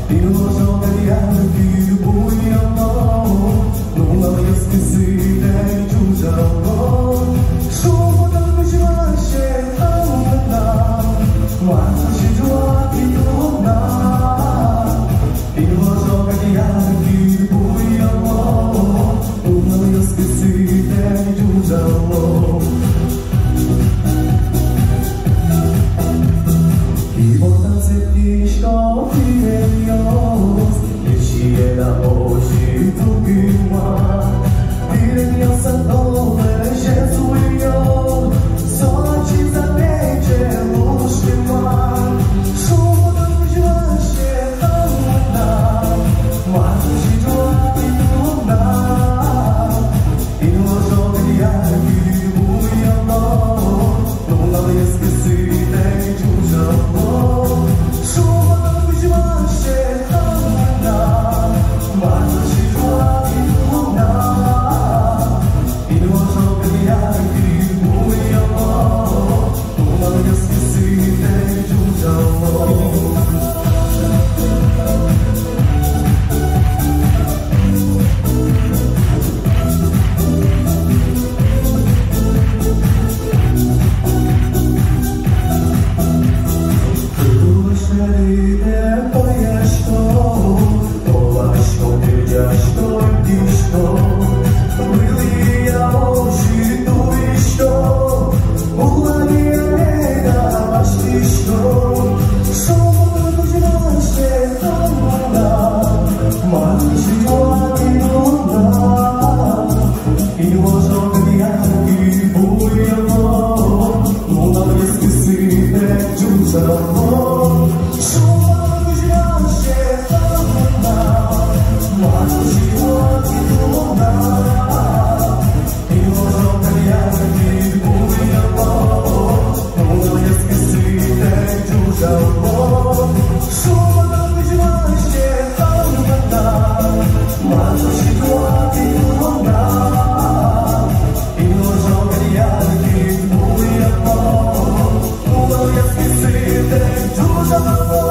Ин ложо кадь янгыш буёло, нуналъёс кысытэк ӝужало. Шумпотон кузьмаське тонна, мар кузьы ӝуатӥ тонна. Ин ложо кадь янгыш буёло, нуналъёс кысытэк ӝужало. Ивортан сэрттӥсько тӥледъёс, ӟеч сиён озьы тулкымма. Тӥледъёслэн толэзез уйён, со ачиз ар пеӵе лушкема. Шумпотон кузьмаське тонна, мар кузьы ӝуатӥ тонна. Ин ложо кадь янгыш буёло, нуналъёс кысытэк ӝужало. Шумпотон кузьмаське тонна, мар кузьы ӝуатӥ тонна. Ин ложо кадь янгыш буёло, нуналъёс кысытэк ӝужало. Тулыс шедьтэ пӧясько, овасько, кырӟасько, лыктӥсько, вылӥя озьы тулӥсько, уланья меда васькисько, шумпотон кузьмаське тонна, мар кузьы ӝуатӥ тонна. Ин ложо кадь янгыш буёло, нуналъёс кысытэк ӝужало. Шумпотон кузьмаське тонна, мар кузьы ӝуатӥ тонна. Ин ложо кадь янгыш буёло, нуналъёс кысытэк ӝужало. Шумпотон кузьмаське тонна, мар кузьы ӝуатӥ тонна. Ин ложо кадь янгыш буёло, нуналъёс кысытэк ӝужало.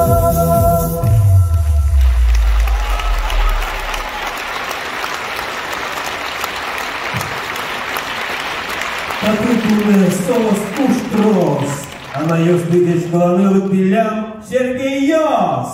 Татын туннэ соос туж трос. Анайёсты ӟечкыланы лыктӥллям Сергейёс.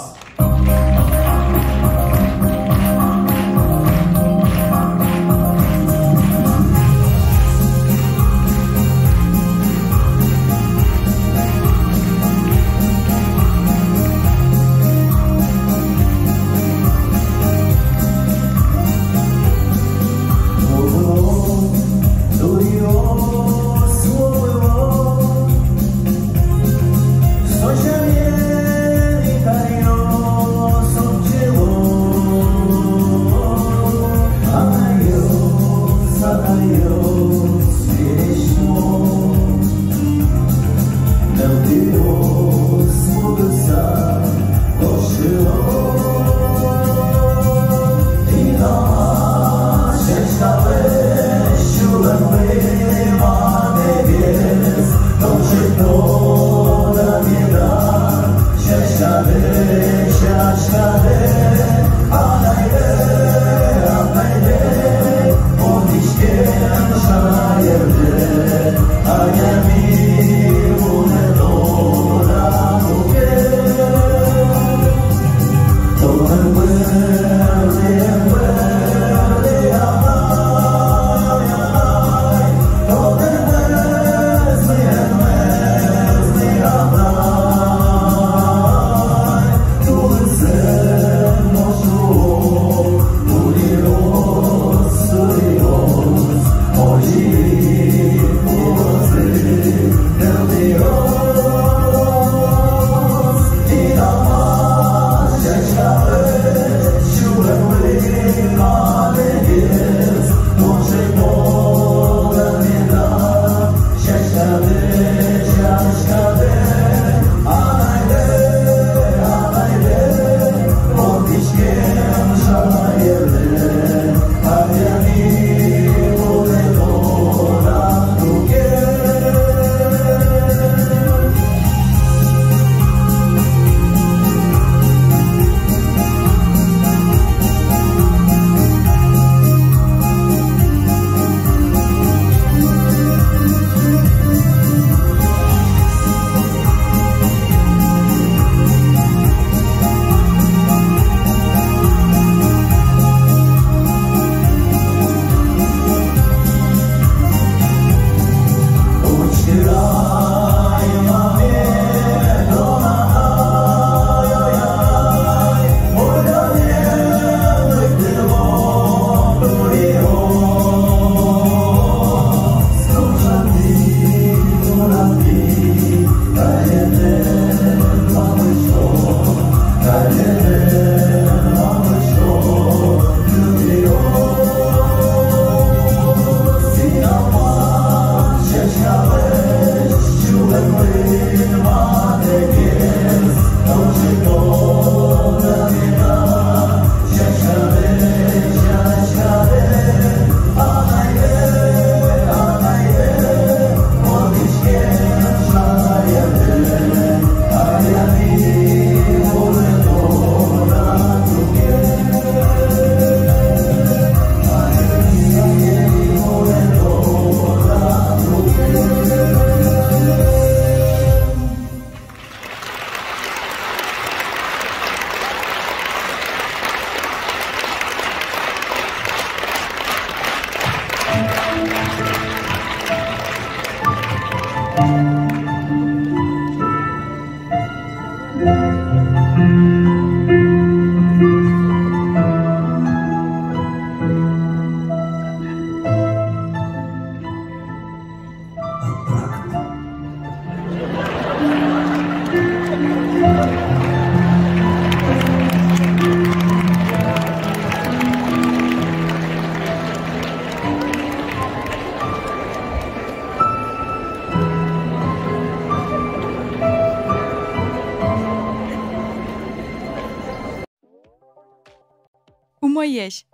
Ӟечбуресь!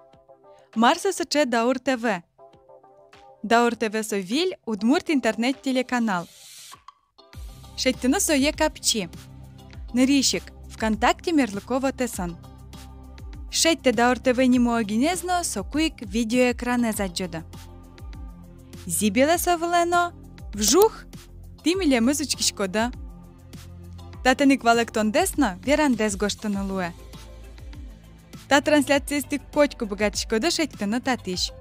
Мар со сыӵе Даур ТВ? Даур ТВ со виль удмурт интернет-телеканал. Шедьтыны сое капчи. Нырысь ик, ВКонтакте мерлыко вотэсын. Шедьтэ Даур ТВ нимо огинэз но, соку ик видеоэкранэз адӟоды. Зӥбелэ со вылэ но, вжух! Тӥ милемыз учкиськоды. Татын ик валэктондэс но верандэс гожтыны луэ. Та трансляциез тӥ котьку быгатӥськоды шедьтыны татысь.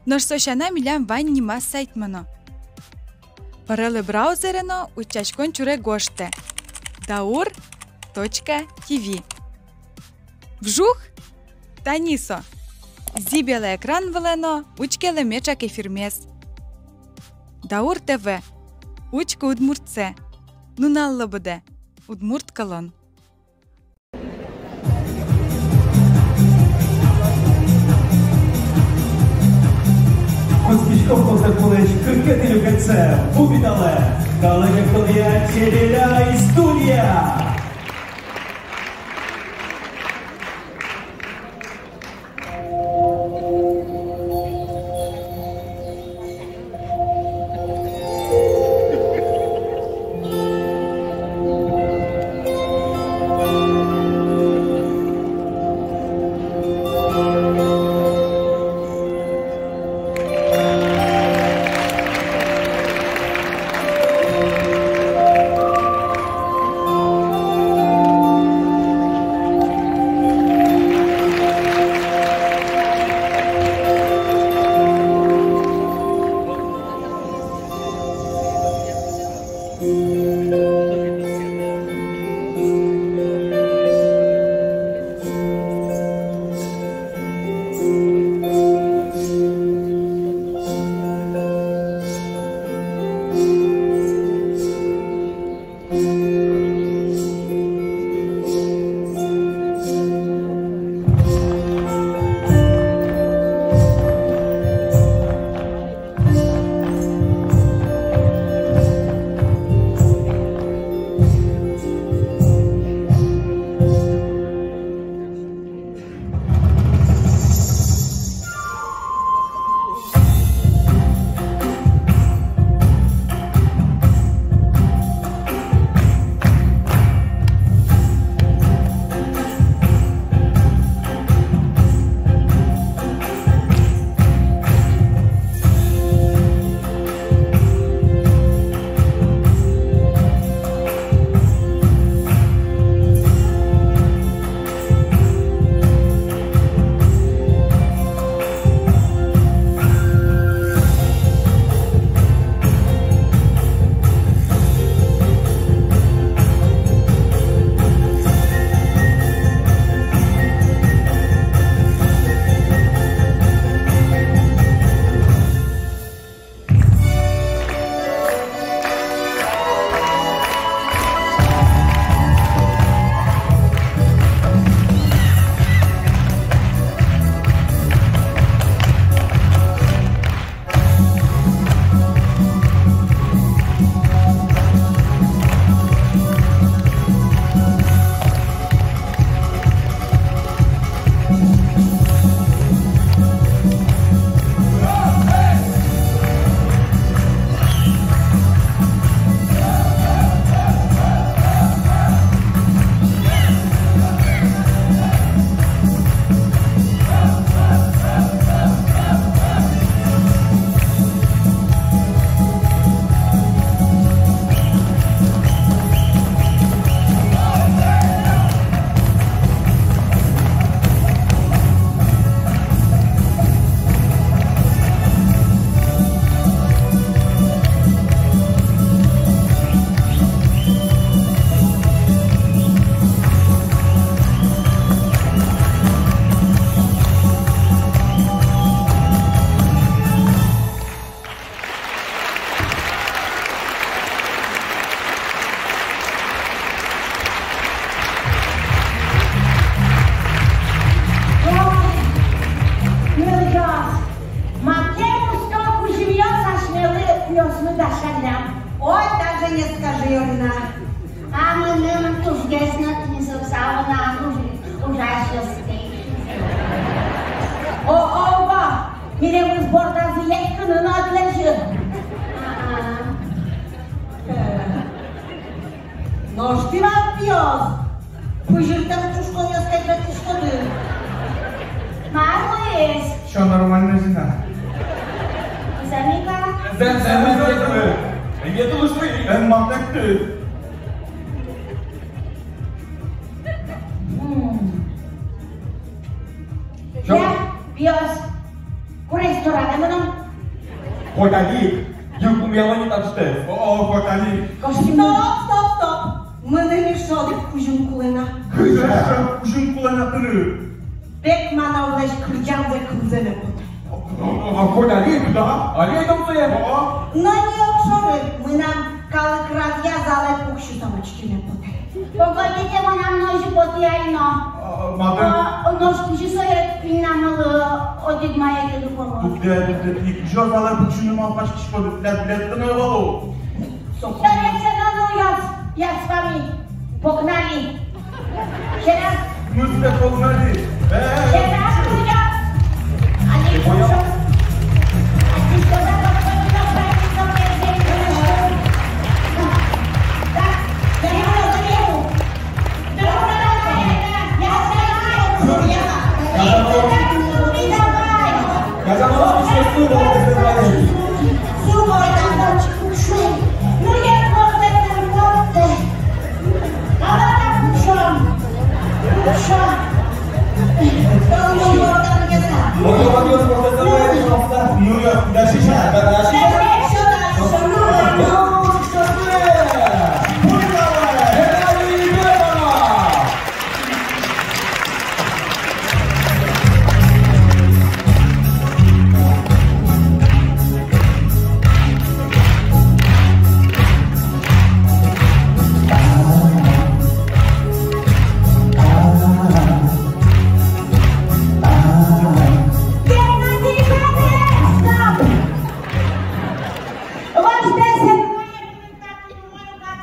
Нош со сяна милям вань нимаз сайтмы но. Пырелэ браузере но утчаськон чуре гожтэ: даур точка тв. Вжух! Тани со. Зӥбелэ экран вылэ но учкелэ меӵак эфирмес. Даур ТВ. Учкы удмуртсэ. Нуналлы быдэ. Удмурт кылын. Кутскиськом концерт кулэсь кыкетӥ люкетсэ. Ву медале. Калык эктонъя «Чебеляй» студия. Ой, нылъёс, макем усто кузьымъёс асьмелы пиосмы дасяллям. Ой, даже не скажи, Ирина. А мыным тужгес но тӥни сыӵе савна уж-, ужась ёсты. Нош тӥ, мар, пиос, пызьыртэм чушконъёс кадь ветлӥськоды? Мар луиз? Всё нормально, Зина. Зэм ик-а? Зэм, зэм, зэм, зэм. Эн матэтты. М. Чё? Я, пиос. Курег, тора да мынам. Хоть али. Юкум яло ни таӵе. О, о, хоть али. Кошки. Стоп, стоп, стоп. Мыным эшшо одӥг кузьым кулэ на. Кызьы эшшо кузьым кулэ на тыныд? Бекмановлэсь кырӟанзэ кылзэме потэ. А, а, а хоть али, да? Али айдом сое. О. Но ни, огшоры, мынам калык радъя залэ пуксьыса учкеме потэ. Погодите, мынам но озьы потэ ай но. А, мадам. А, нош кызьы сое пиннамылы одӥг маякеды пӧлы? Дугде, дугде, тӥ кызьы залэ пуксьыны малпаськиськоды, тӥляд билетты но ӧвӧл-а? Со. Давайте, ну, ну, я, я с вами. Погнали. Ещё раз. Мы с тобой погнали. Э. Ещё раз, ну, я. Они слушают. Ну, я, подожди, подожди.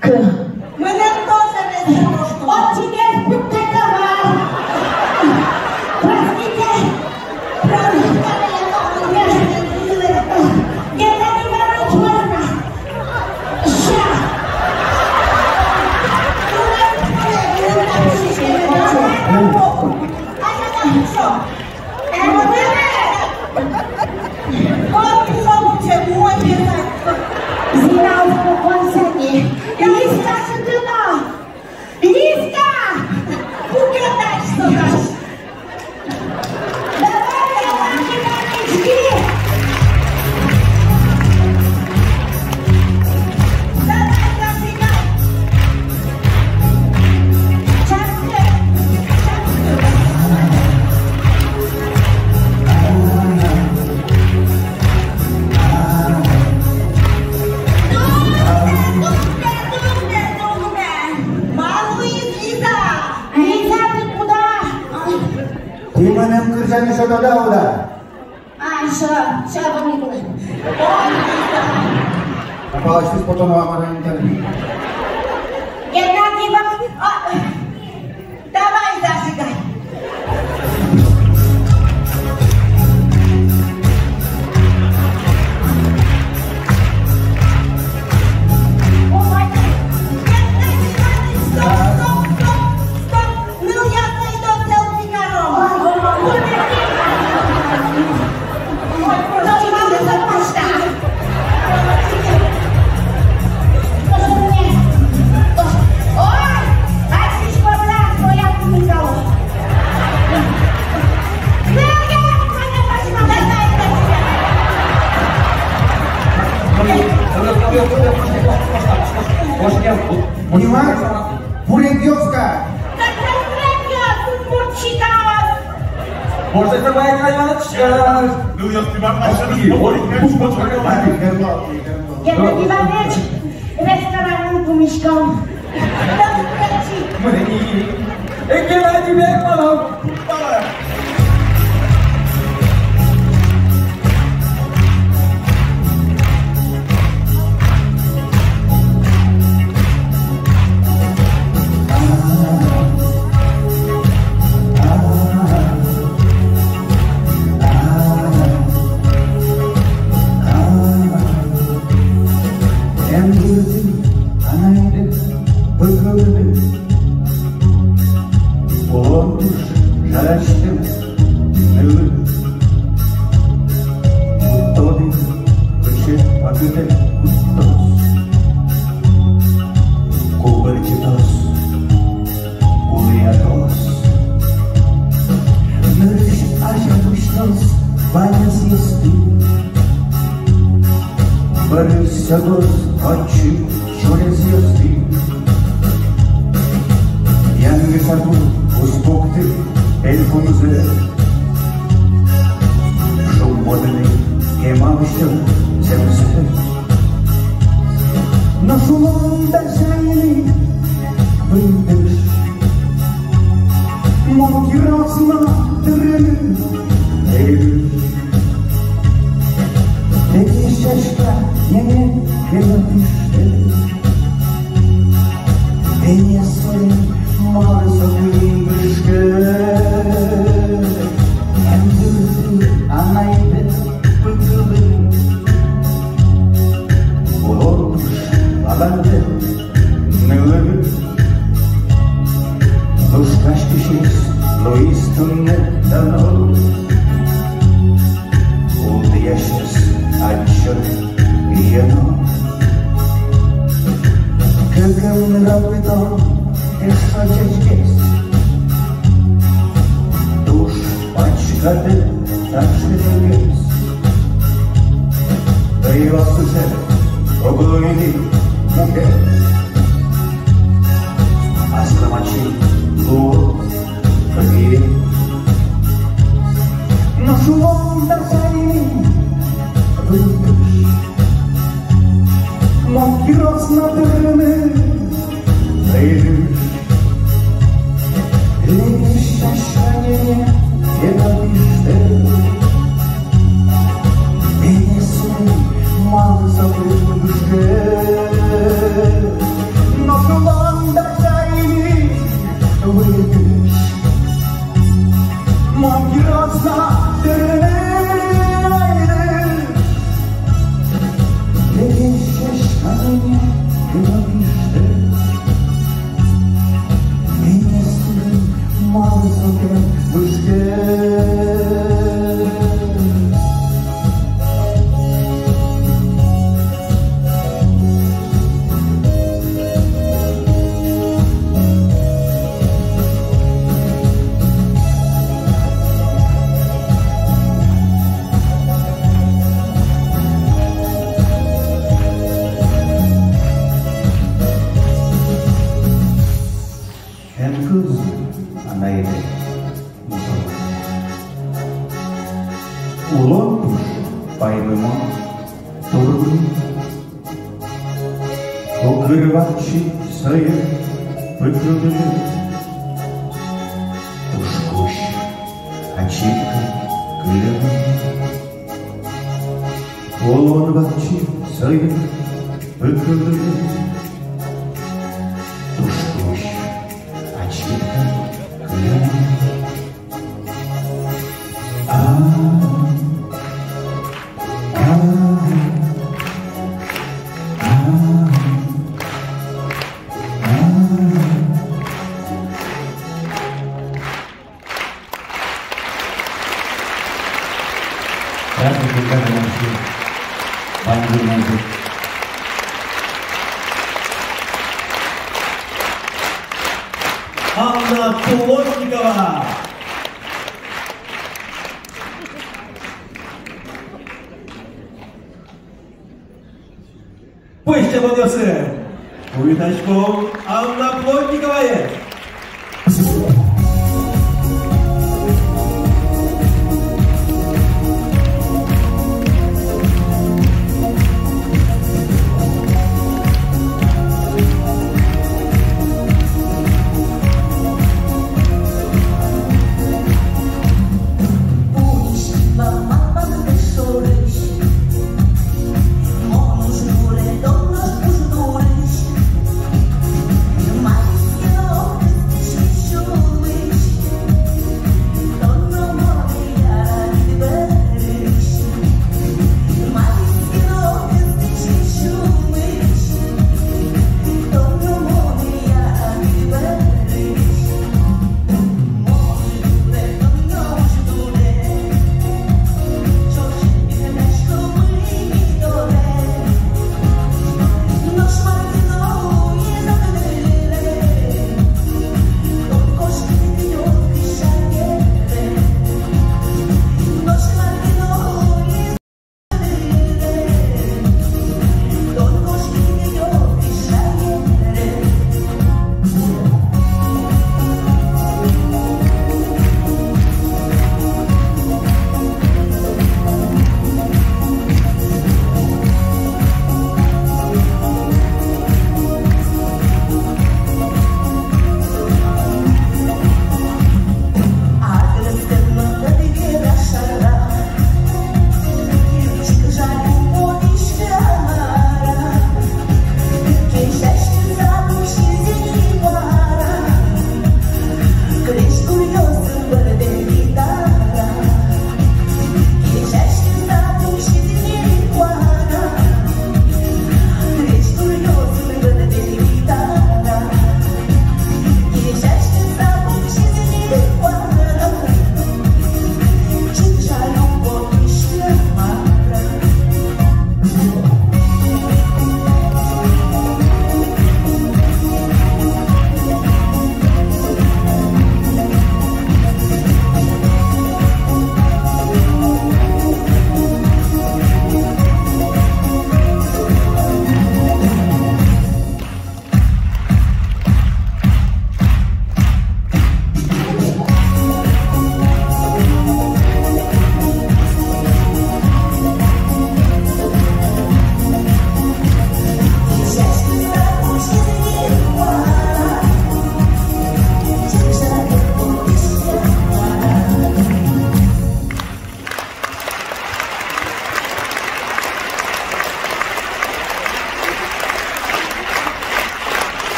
К. Мынам тоже весь просто. Отчиген пыттэк вал. Простите. Простите. Геннадий Иванович, можно? Ща. Ай, ай, ай, всё. Зина, успокойся, не. Лизка, сюда! Лизка! Куда дальше, дальше? Давай, давай, давай, иди! Давай, давай, давай! Лиза, ты куда? Тӥ мыным кырӟаны сётоды-а, уд-а? А, ещё, ещё абонент. О, Лиза. А палочкаос потом, а, мар-а, интернет. Геннадий Иван-, а, давай зажигай. О, Ваня, Геннадий Иванович, стоп, стоп, стоп, стоп. Ну, я пойду селфи каро. Понимаешь? Бурегёвская. Как раз бурегёвская, футбольщика. Можно это, Владимир Иванович? Э, ну, я понимаю, а что ты говоришь? Геннадий Иванович, ресторанын пумиськом. Геннадий Бекманов. Сётоз отчы сюресъёсты. Янгыш тату уз пукты пельпумзэ. Шумпотыны кемалась ик зэмзэ. Нош улон дасяйыны выльдӥсь. Мон кирос но тырыны ӧй дыр. Тӥни сяська нянье пело пиштэ. Тӥни солэн малы со кылын кышкыт. Эн дырты анайдэ пыкылын. Улон туж валантэм нылын. Лушкаськисез луиз туннэ дано. Ултӥясез адӟо ено. Кыкымын робыто эшшо ӟечгес. Туж пачкатэ таӵе ӟечгес. Ӧй вал сыӵе, уг луы ни мукет. Аслам ачим луоз. Нош улон дасяйыны выльдӥсь. Мон кирос но тырыны ӧй дыр. Тӥни сяська нянье пело пиштэ. Тӥни солэн малы со кылын кышкыт. Нош улон дасяйыны выльдӥсь. Мон кирос но тырыны ӧй дыр. Тӥни сяська нянье пело пиштэ. Тӥни солэн малы со кылын кышкыт. Эн кылзы анайдэ мусо вал. Улон туж паймымон, турын. Укыр вакчи сое пыкылыны. Туж кузь ачид кылем. Улон вакчи сое пыкылыны. Туж кузь ачид кылем. А, а, а, а. Здравствуйте, Александр Иванович. Ваньзы, ваньзы. Анна Плотникова. Пӧсь чапанъёсын куриськом Анна Плотниковаез.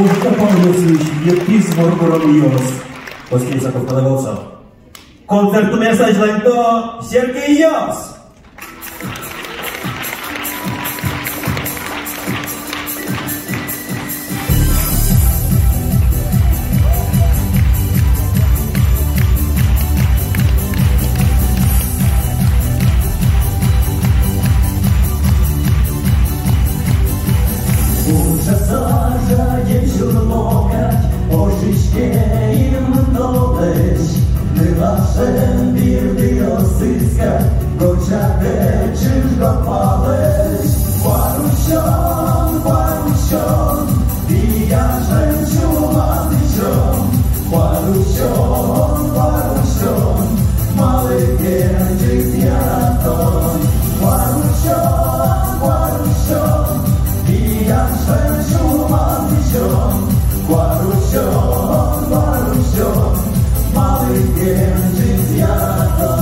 Ужкопалъёсысь Етӥз воргоронъёс. Оскель Исаков, пожалуйста. Концертмес азьланьто Сергейёс. Ужаса жадем сюлмо кадь, ожиське инмын толэзь, нылашен бирдыосыз кадь, гожтэ чыжы-палэзь. Куарусён, куарусён, пияш сямен сюлмаськон. Куарусён, куарусён, малы ке ӧжыт яратон. Куарусён, куарусён, пияш сямен сюлмаськон. Куарусён, куарусён, малы ке ӧжыт яратон.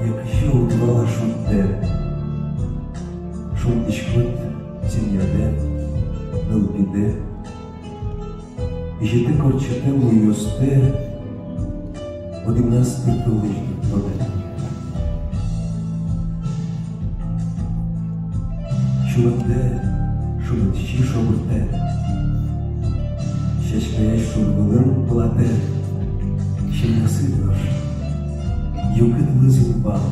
Якысь удвала шудтэ, шунтӥськод семьядэ, нылпидэ, изьытэк ортчытэ муйёстэ, одӥгназ пыр толэзь тодэ. Сюлэмдэ шунытсьы шобыртэ, сяськаясь шур вылын пылатэ. Семьясы нош югыт лыз ик вал,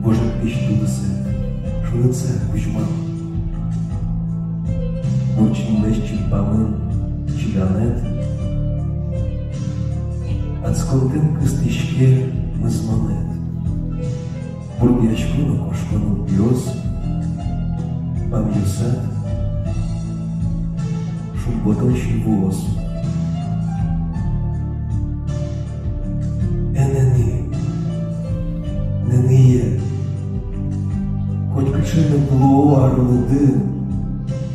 вожектӥсь тулысэ шунытса кузьмал. Бурчинмес чильпамын чиданэд, адсконтэм кыстӥське мызмонэд. Бурдъясько но кошко нылпиос, бамъёсад шумпотон синвуос. Эн ӧні, нэнӥе, котькыӵе но луо арлыды,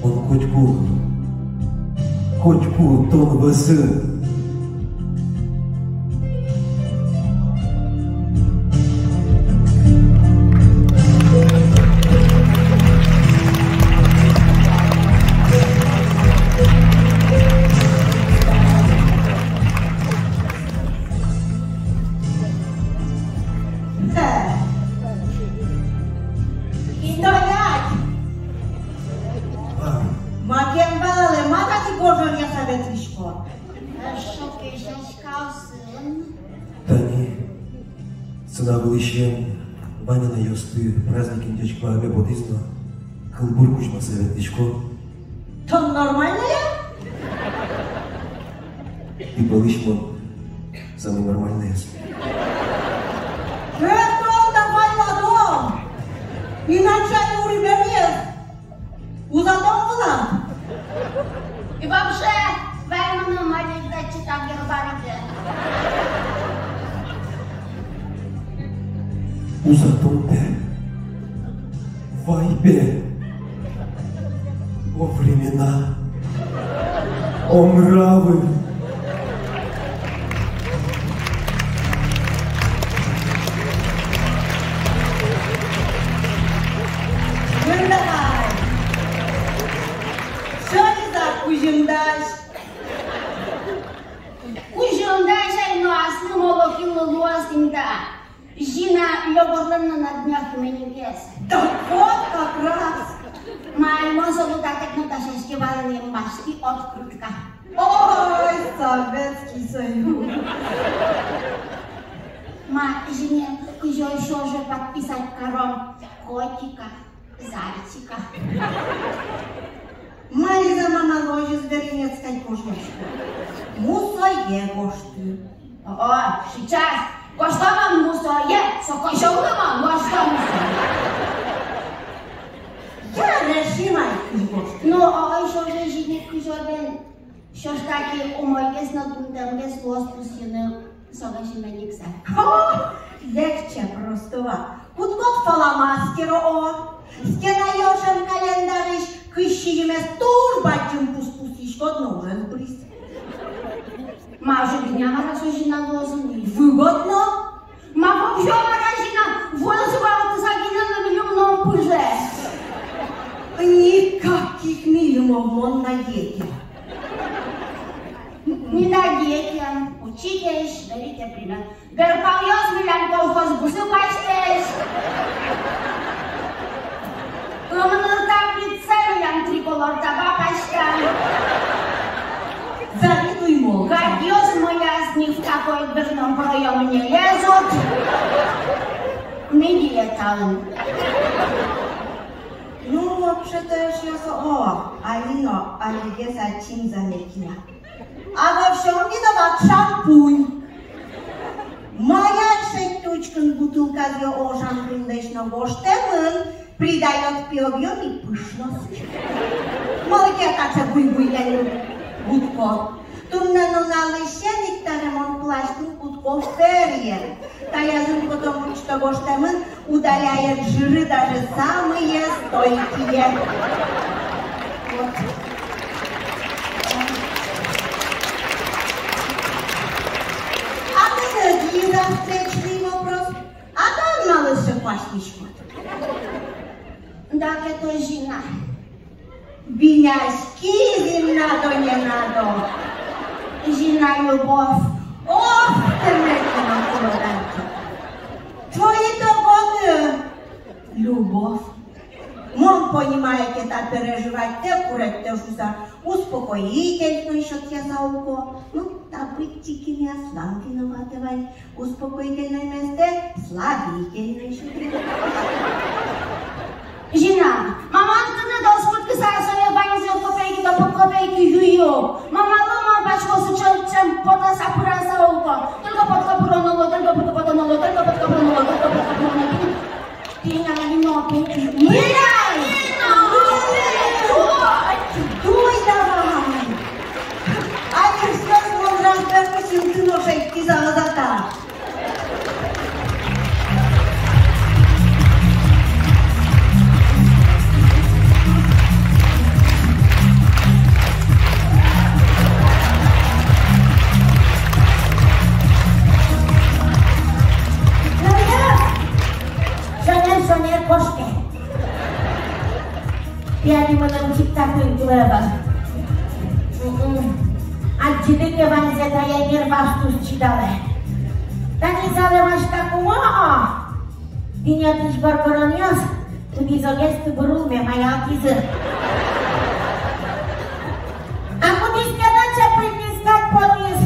мон котьку, котьку тон вӧзын. Эшшо ке сяськаосын. Тани сцена вылысен Ваня на ёсты праздник интыяське ваеме потӥз но, кылбур кузьмаса ветлӥсько. Тон нормальная? Тӥ пӧлысь мон самый нормальноез. Э, тон давай ладо! Иначе ури берез. Узатом вылам. И вообще, вай мыным, Мария, дачи так гербарике. Узатом пе. Вай пе. О времена, о нравы. Мында ай. Всё, Лиза, кузьым дась. Кузьым дась ай, но аслым оло кинлы луоз инда. Зина Лёгорлэн но на днях именинэз. Да вот как раз! Ма, мон солы таӵе но дасяськи вал ини, басьтӥ открытка. Ой, Советский Союз! Ма, Зине, кызьы ещё же подписать каром? Котика. Зайчика. Ма, Лиза, мамалы озьы зверинец кадь гожтӥськод? Мусое гожты. О, сейчас. Гожто мон мусое, со козёллы мон гожто мусое. Я решима, кызьы гожты. Ну, о, ещё же жинит кызёлэн. Всё ж таки умойгес но дунтэмгес луоз пусйыны согась именниксэ. О, легче простого. Кутӥськод фломастеро, о, стена ёшен календарысь кызь сизьымез туж бадӟым пус пусйиськод но, ужез быриз. Ма, озьы гинэ-а мар-а со, Зина, луоз ини? Выгодно. Ма, вовзё мар-а, Зина, вуэ сувалтыса гинэ но милемлы но пыже. Никаких милемов, мон на геке. Не на геке, учитесь, берите пример. Берпалъёс милям колхоз бусыпасьтэсь. Ымныр таблицае милям триколор таба паська. Завидуй, мол. Гадьёс мыяз ни в какой дверном проём не лезут, ни диеталэн. Ну, вообще-то, эшъёс, о, али но, алигес ачим заметила. А во всём виноват шампунь. Мае шедьты учкыны бутылказэ, о, шампуньлэсь но гожтэмын: придаёт при объёме пышности. Малы ке таӵе буй-буйлэн гудко. Туннэ нуналысен ик та ремонт плащ гудко Ферриен. Таязын потом учкы, гожтэмын: удаляет жиры даже самые стойкие. Вот. А тыныд, Лиза, встречный вопрос. А тон малы сыӵе куасьтӥськод? Дак это Зина. Биняськиз ини, надо, не надо. Зина, любовь. Ох, тӥ мекена кулоданчик. Чоит огоны. Любовь. Мон понимаю, ке та переживать тэ, куреть тэ шуса, успокоительной сётъяса улко. Ну, та быттьы ик ини аслам виноватэ вань. Успокоительной местэ слабительной сётэ. Зина, маман тыныд оскыткыса сое ваньзэ копейки да пол копейки юи. Мамалы мон пачко сыӵе, чем потаса пыраса улко. Только потӥ ке, пыроно луо, только потӥ ке, потоно луо, только потӥ ке, пыроно луо, только потӥ ке, пыроно луо. Пианино, пи-, пианино! Дуй давай! Али что ж, мон раз бер кусим, тынь но шедьтӥ за, за та. Шонер, шонер, кошке. Пиали мыным чик татын кулэ ӧвӧл. Мгм. Адӟиды ке ваньзэ, тае нерваос туж чидалэ. Тани залэ васька кумо, а? Тӥни отысь воргоронъёс кудӥзогес тыбыр улме маялтӥзы. А кудӥз ке таӵе пыльниськать потӥз,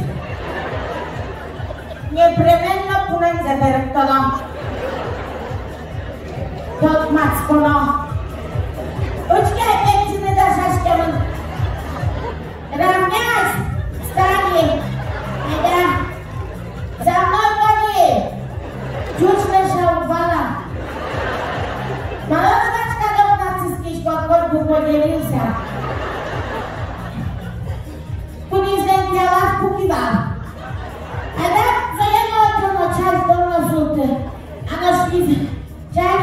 Учке, пенсиын дасяськемын. Равняйсь, встань. Айда. За мной ходи. Ӟуч лэся уг вала. Малы качка докна сыскиськод, коть бы поделился. Кудӥзлэн ялаз пуки вал. Айда, Зоя Николаевна, чай тон но султы. А нош лиз. Чай,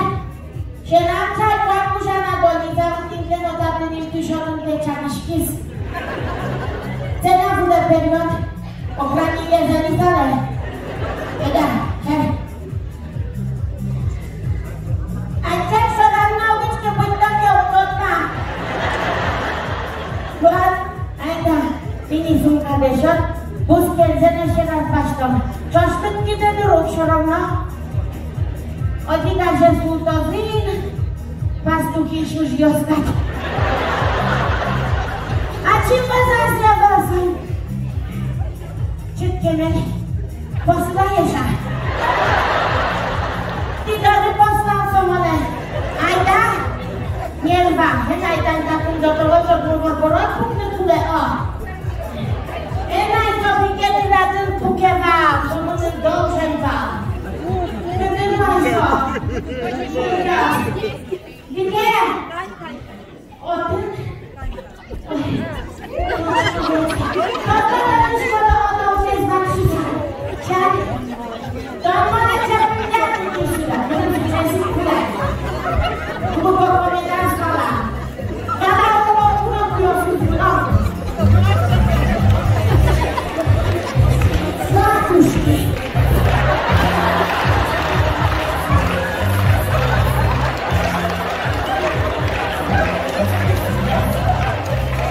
сенам чай куать кузя на, Лиза Валентиновна татын ик дышетын печатскиз. Цена вылэ период, охранник Лиза Валентиновна. Айда, чай. Ача, шорам на уг учке, пыдто ке уг тодма. Вот, айда, мини сумка дышет, бускельзэ но сьӧраз басьтом. Ӵошкыт кидэ дыр ук шорам на. Одӥг азе султозы ини пастухи сюжъёс кадь. Ачим вазаз я вазын. Чик кемер. Посла, Яша. Тӥ доры посла со монэ. Айда. Нельга. Эн айда, татын до того же бугор-бород пукны кулэ, о. Эн ай, со пике тӥляд пуке вал, со мыным должен вал. Кытын вал со? Пике! Отын. Ой. Чай.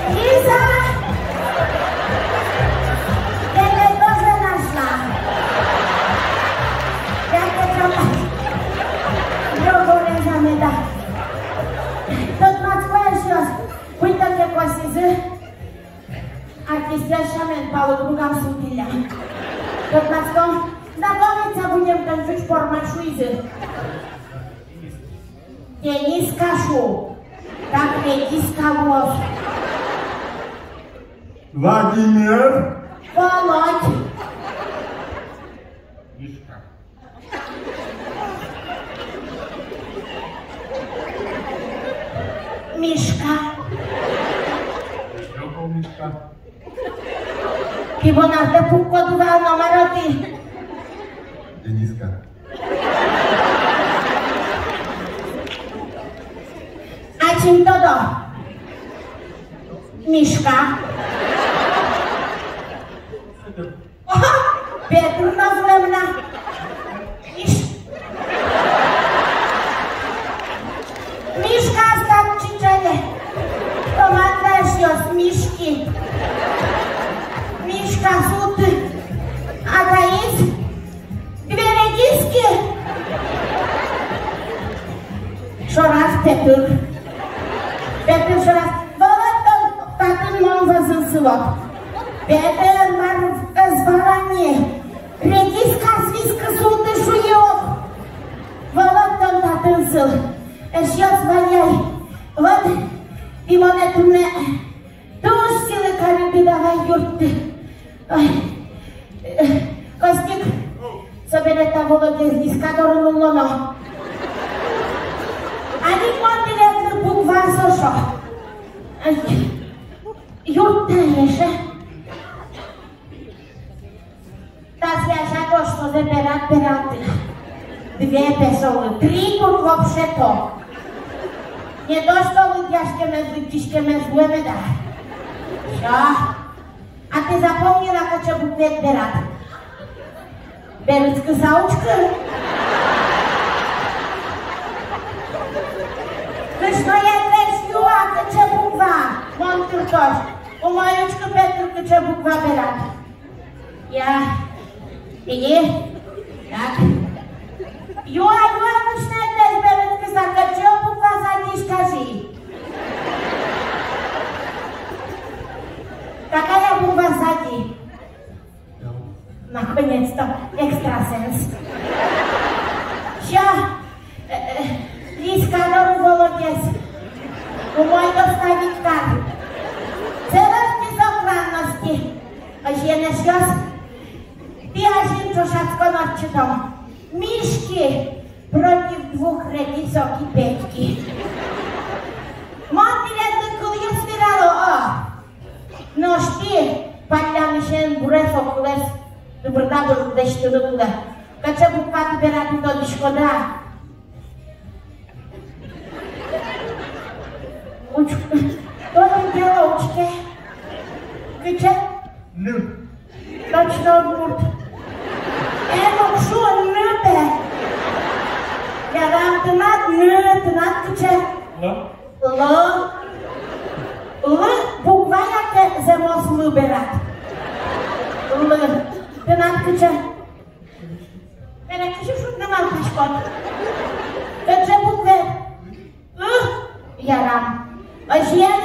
Лиза! Тӥледыз тоже нашла. Я тебя. Другой замета. Тодматской ещё. Куинь тон ке косӥзы, артистъёс сямен палык ругам султӥллям. Тодматском, знакомиться будем, тон ӟуч пӧрман, шуизы. Дениска шуо, так редиска луоз. Владимир. Володь. Мишка. Мишка. Ещё пол Мишка. Тӥ бон артэ пуккоды вал но, мар-о тӥ? Дениска. Ачим тодо. Мишка. Ага, Петыр но вылэм на. Миш-, Мишка, стан чичале. Команда эшъёс, Мишки. Мишка, султы. А таиз? Две редиски. Шораз Петыр. Петыр шораз. Володь, тон татын мон вӧзын сылод. Петыр, мар ӧз вала ни? Редискаос вискы султы шуи ук. Володь, тон татын сыл. Эшъёс, вай ай. Вот, тӥ монэ туннэ туж сӥлы кариды, давай юртты. Ой. Костик, собере та Володя редиска доры нуллоно. Али мон тӥледлы буква со шуо. Ай. Юртты, Яша. Та Яша тоже созэ берад, берад. Две пе солы, три туж вообще-то. Не то что лыдъяськемез, лыдъяськемез луэ меда. Всё. А ты запомнила, кыӵе букваед берад? Берытскыса учкы. Кышноедлэсь юа, кыӵе буква. Мон тыртош. Умой учкы, Петыр, кыӵе буква берад. Я. Иди. Так. Юа, юа, кышноедлэсь, берытскыса, кыӵе буква сзади, скажи. Какая буква сзади? Наконец-то экстрасенс. Ща, э, э, Лизка, ну, Умой доставить кар. Целовки со кран носки. Озьыен, эшъёс, тӥ азьын ӵошатскон ортчытом. Мишки против двух редисок и Петьки. Мон тӥледлы кылъёс верало, о. Нош тӥ паллянысь эн буре со кылэз тыбырда-бырдэ лэсьтыны кулэ. Кыӵе буква тӥ берады, тодӥськоды-а? Уч-, то ли дело, учке. Кыӵе? Н. Точно удмурт. Эн уг шуы, Н пе. Ярам, тынад Н, тынад кыӵе? Л. Л. Л буква яке зэмос Л берад? Л. Тынад кыӵе? Бере кызьы шудыны малпаськод? Кыӵе букваен? Ы? Ярам. Озьыен,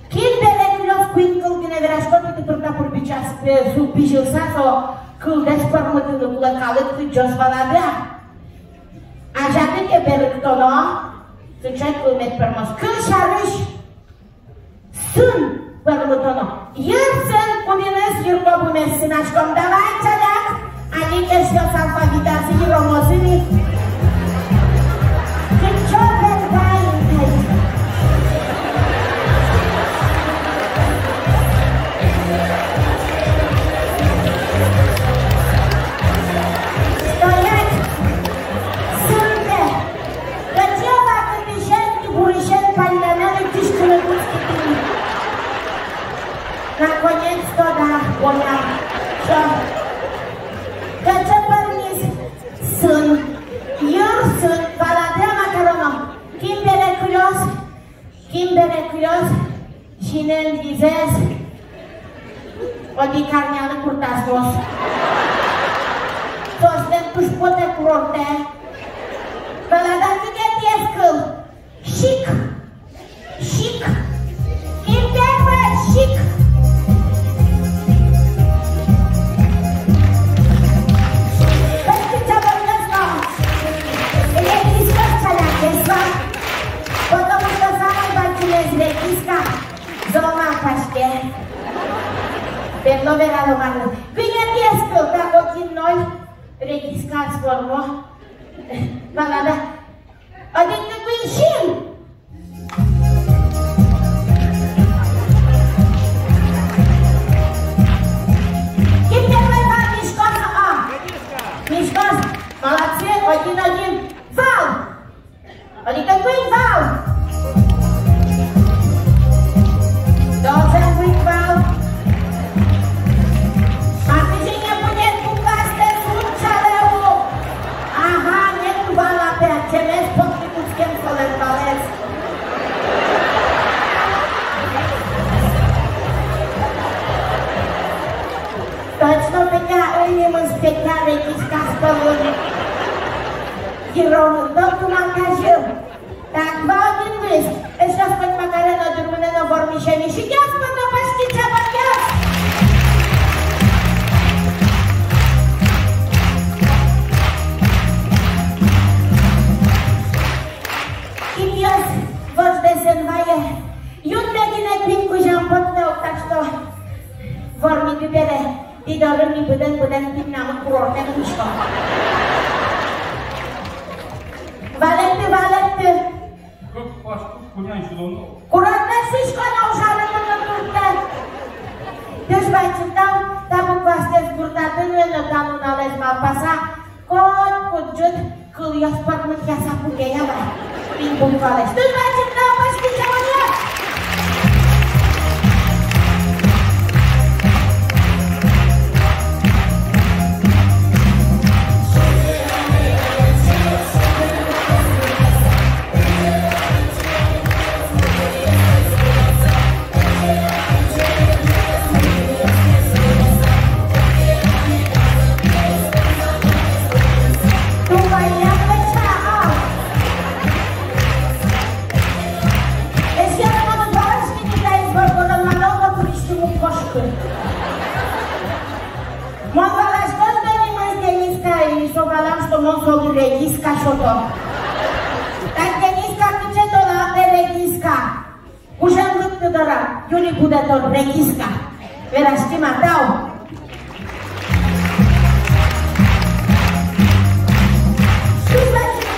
кин бере кылёз, куинь кыл гинэ вераськод, тӥ тыпыр-тапыр бичаса, э, су-, бичаса, со кылдэс пӧрмытыны кулэ, калык кыдёс, валады-а? Азяды ке берыктоно, сыӵе кыл мед пӧрмоз. Кылсярысь, сын пӧрмытоно. Йырсын кудӥныз йыркобумес синаськом. Давай, чаляк, али эшъёс алфавитазы йыромозы ни. Кыӵе бен вайын кай. Стоять! Сынтэ! Кыӵе вакытысен тӥ бурысен палляны лыктӥськыны кутскиды? Наконец-то, да, понял. Всё. Кыӵе пӧрмиз? Сын. Йырсын. Валады-а, мар кароно? Кин бере кылёз? Кин бере кылёз? Синэн визэз одӥг арнялы гуртаз нуоз. Соослэн туж потэ курортэ. Валады-а, кыкетӥез кыл? Сик. Сик. Кин первой? Сик. Пӧзьтӥ чабонъёс но. Редиска, чаляк, эшъёс. Потому что самой бадӟымез редиска. Зол малпаське. Берло верало марлы. Куинетӥез кыл, так, один ноль. Редиска, сформо. Валады-а? Одӥг, кык, куинь, син! Кин первой вал? Мишкаос, а? Мишкаос. Молодцы, один один. Вал! Одӥг, кык, куинь, вал! Должен быть вал. Мар тӥ, ӟеч-а, букваостэс утчалэ ук? Ага, нету вал опять, ӵемез потыны кутскем солэн валэз. Точно, Петя, ой, нимыз Петя, редискаос пӧлын. Йыромы, доктор Макажин. Так, вал гинэ луиз. Эшъёс, котьма каре но, дыр мынэ но, вормисе ни. Сикъяс понна пӧзьтӥ чабонъёс. Кыкъёс вождэс эн вае. Юнме гинэ куинь кузям потэ ук, так что вормиды бере. Тӥ доры ми быдэн-быдэн пиннамы курортэ мынӥськом. Валэкты, валэкты. Курортэ шуисько но, ужаны мыныны турттэ. Туж бадӟым тау, та букваостэс гуртады нуэ но, та нуналэз малпаса, котькуд ӝыт кылъёс пӧрмытъяса пукея вал. Пинь буквалэсь. Туж бадӟым тау, пӧзьтӥ чабонъёс. Мон валасько, что нимыз Дениска, и со валам, что мон солы редиска сёто. Так, Дениска, кыӵе Кужым лыкты дорам, Юлия Будэтон, «Редиска». Вераським, а, тау.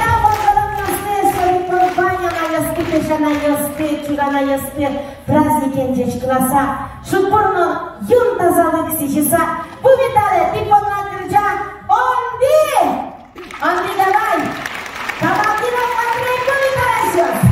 Тау, валаланъёсты, Советлэн вань анайёсты, песянайёсты, чуранайёсты праздникен ӟечкыласа, шудбур но юн тазалык сӥзьыса. Пумиталэ, тӥ понна кырӟа «Онди». Онди, давай! Кабардинов Андрей, пумиталэ, эшъёс!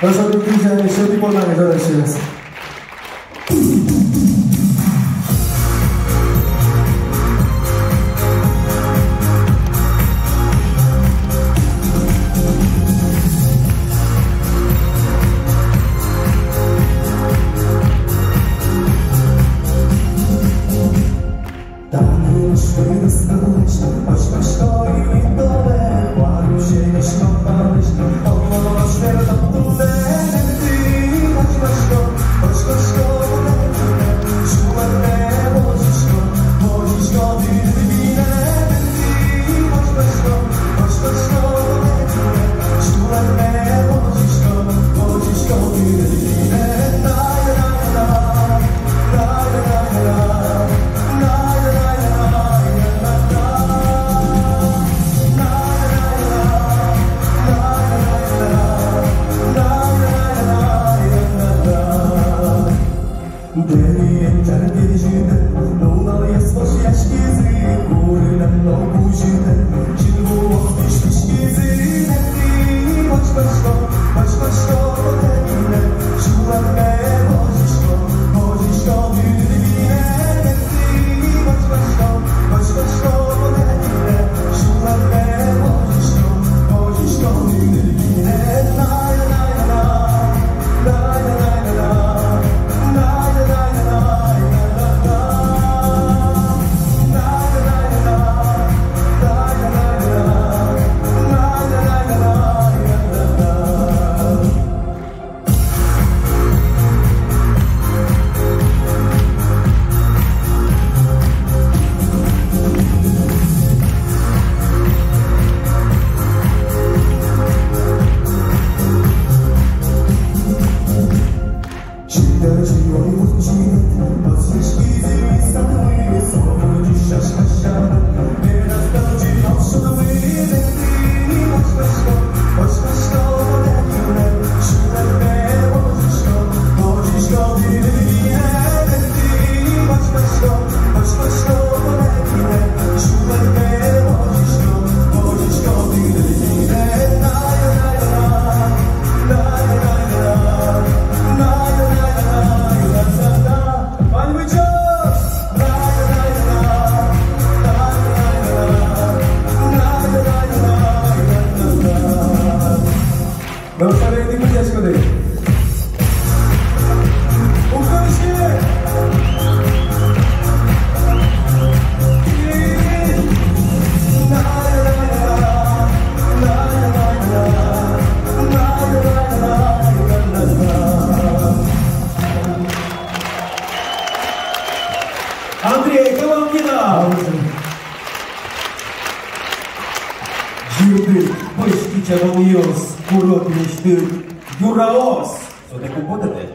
Нош одӥг кизян эшшо тӥ понна, ӧжытсьёс. Андрей Коломкина. Ӟырдыт пӧсь кичабонъёс, куро пилесьтыд юраос. Со тэк уг потэ.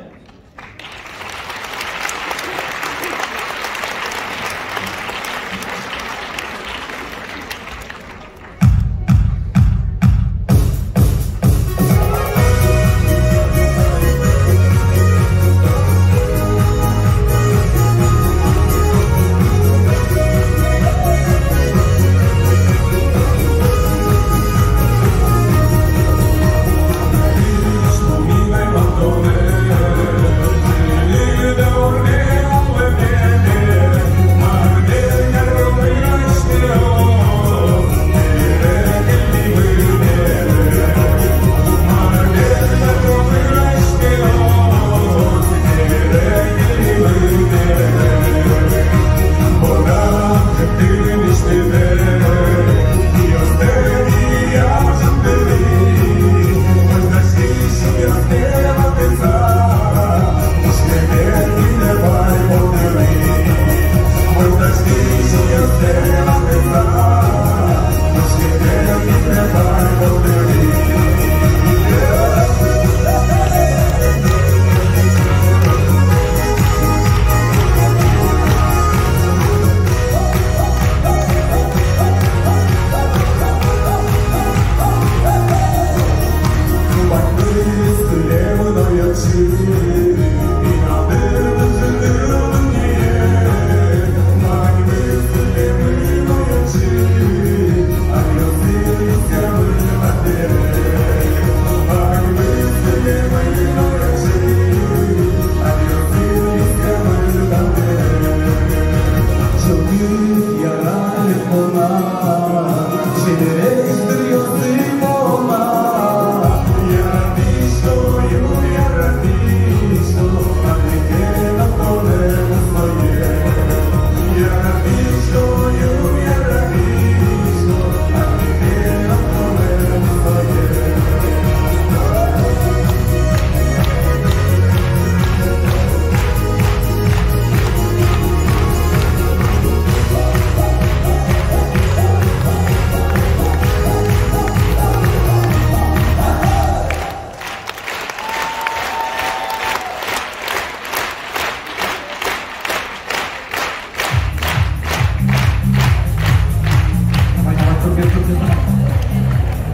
Давай, давай, супер, супер, супер.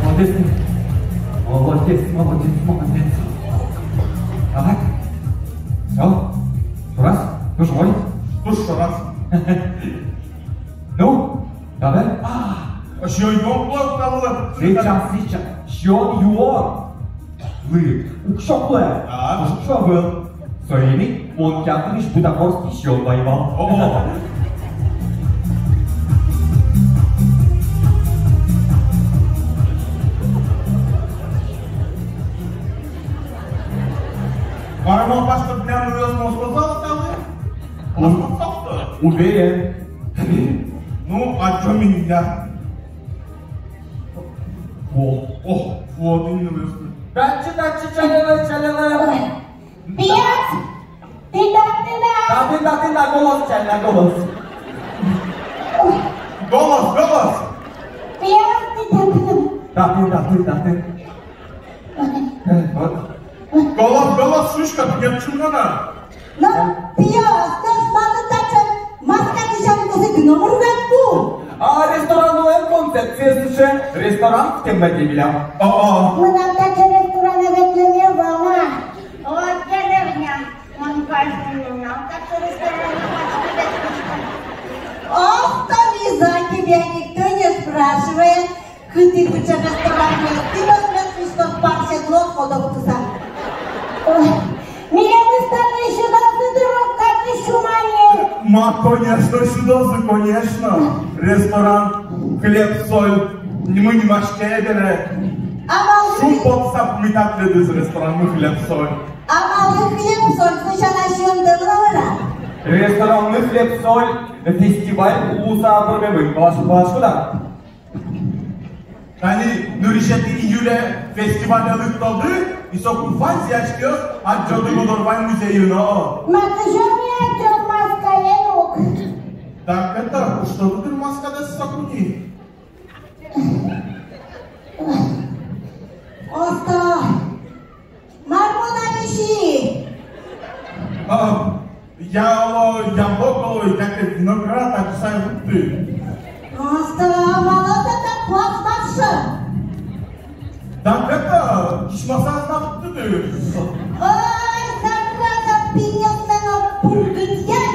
Молодец. Молодец, молодец, молодец. Давай. Всё. Ещё раз. Ну, живой. Ну, что раз. Ну, давай. А, ещё ёбла, ёбла. Сейчас, сейчас. Ещё ёбла. Лык уксё кулэ. А? Уксё выл. Соин ик мон театрысь бутафорский сиён ваи вал. О-о. Мар мон паспорт милям нылъёс мон сказал, стало? Паспорт сокто. Уверен. Ну, а чё меня? О, о, вот и нылъёс. Татчы, татчы, чалялэ, чалялэ. Пияш! Тӥ татын-а? Татын, татын, на голос, чаль, на голос. Голос, голос! Пияш, тӥ татын-а? Татын, татын, татын. Э, вот. Голос, голос, сушка, тӥ кыӵе чумана? Но, пияш, тӥ малы таӵе маска дӥсян косӥды, номыр уг адӟы. А ресторанлэн концепциез сыӵе, ресторан кембатэ милям. О-о. Мынам таӵе ресторанэ ветлэме вал на. О, деревня. Мон каждый нунал таӵе ресторанэ ветлӥсько. Ох, там и за тебя никто не спрашивает. Кытӥ пыӵа ресторан, тӥ мед ветлӥськод парсед луод ходоктыса. Ой, милемыз татын сюдозы дыр, кадь сюмане. Ма, конечно, сюдозы, конечно. Ресторан «Хлеб-соль» нимы нимаське бере. А малы шумпотыса пумитатледыз ресторанмы «Хлеб-соль». А малы «Хлеб-соль», сыӵе сиён дыр луэ-а? Ресторанмы «Хлеб-соль» фестиваль луыса пӧрмемын. Палаш, палаш куда? Тани нырысетӥ июле фестивале лыктоды, и соку ваньзэ адӟиськоды, адӟоды Гудорвай музейын, о. Ма, кызьы ми адӟом маскаен ук? Так это, куштоды дыр маскадэс соку ни. Осто! Мар мон али сии? А, я, алло, я бок, алло, я как виноград, так сай вуттӥ. Просто мало это пластмасса. Так это, ишмаса на вуттӥ. Ой, зараза, пиньёс мынам пургытъян.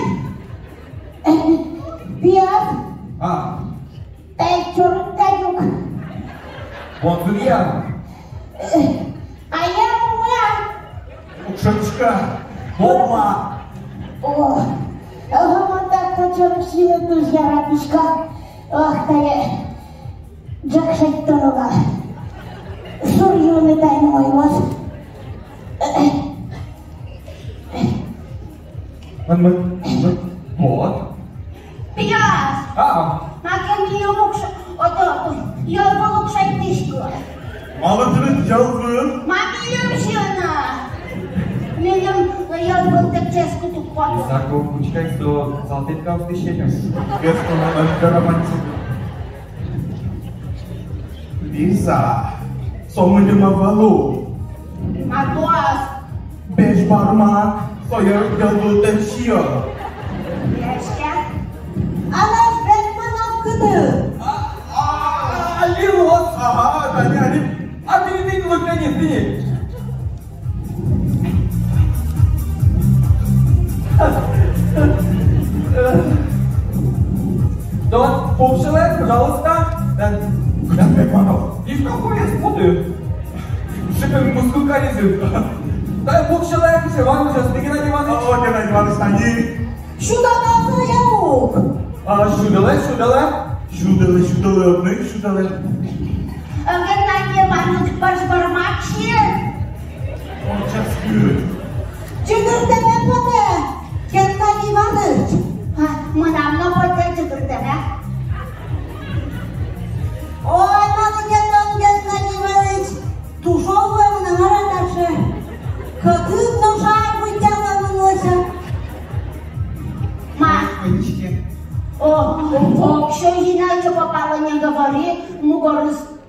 Пияш. А. Эй, чорыг кадь ук. Бон кызьы я? Э, а я уя. Укшетӥська. Бон уа. О, ага, мон так кочок силы туж яратӥсько. Ох, тае. Ӝӧк шедьтоно вал. Сур юыны тайны мой вот. Мон, мон, мон, вот. Пияш! А! Маке милем укш-, ото, йӧлвыл укшайтӥсько. Малы тыныд йӧлвыл? Ма милем сиён-а? Милем йӧлвылтэк ческыт уг поты. Исаков, учкы ай, со салфеткаосты сиё. Кескон ӧнтӧ романтик. Лиза, со мынам ӧвӧл. Матуас. Бешбармак, со йӧ-, йӧлвылтэк сиё. Яська. Анаш бешбармак кытын? А, а, а, лилос. Ага, да не, они. А ты, ты, ты, ты, ты, ты. Тон пуксьылэ, пожалуйста. Да. Куда ты, Иванов? Иванов, я смотрю. Шипен мускул каризы. Да, пуксьылэ, Иван, сейчас ты, Геннадий Иванович. О, Геннадий Иванович, они. Сюдо-а со, я ук? А, сюдылэ, сюдылэ. Сюдылэ, сюдылэ, одно и сюдылэ.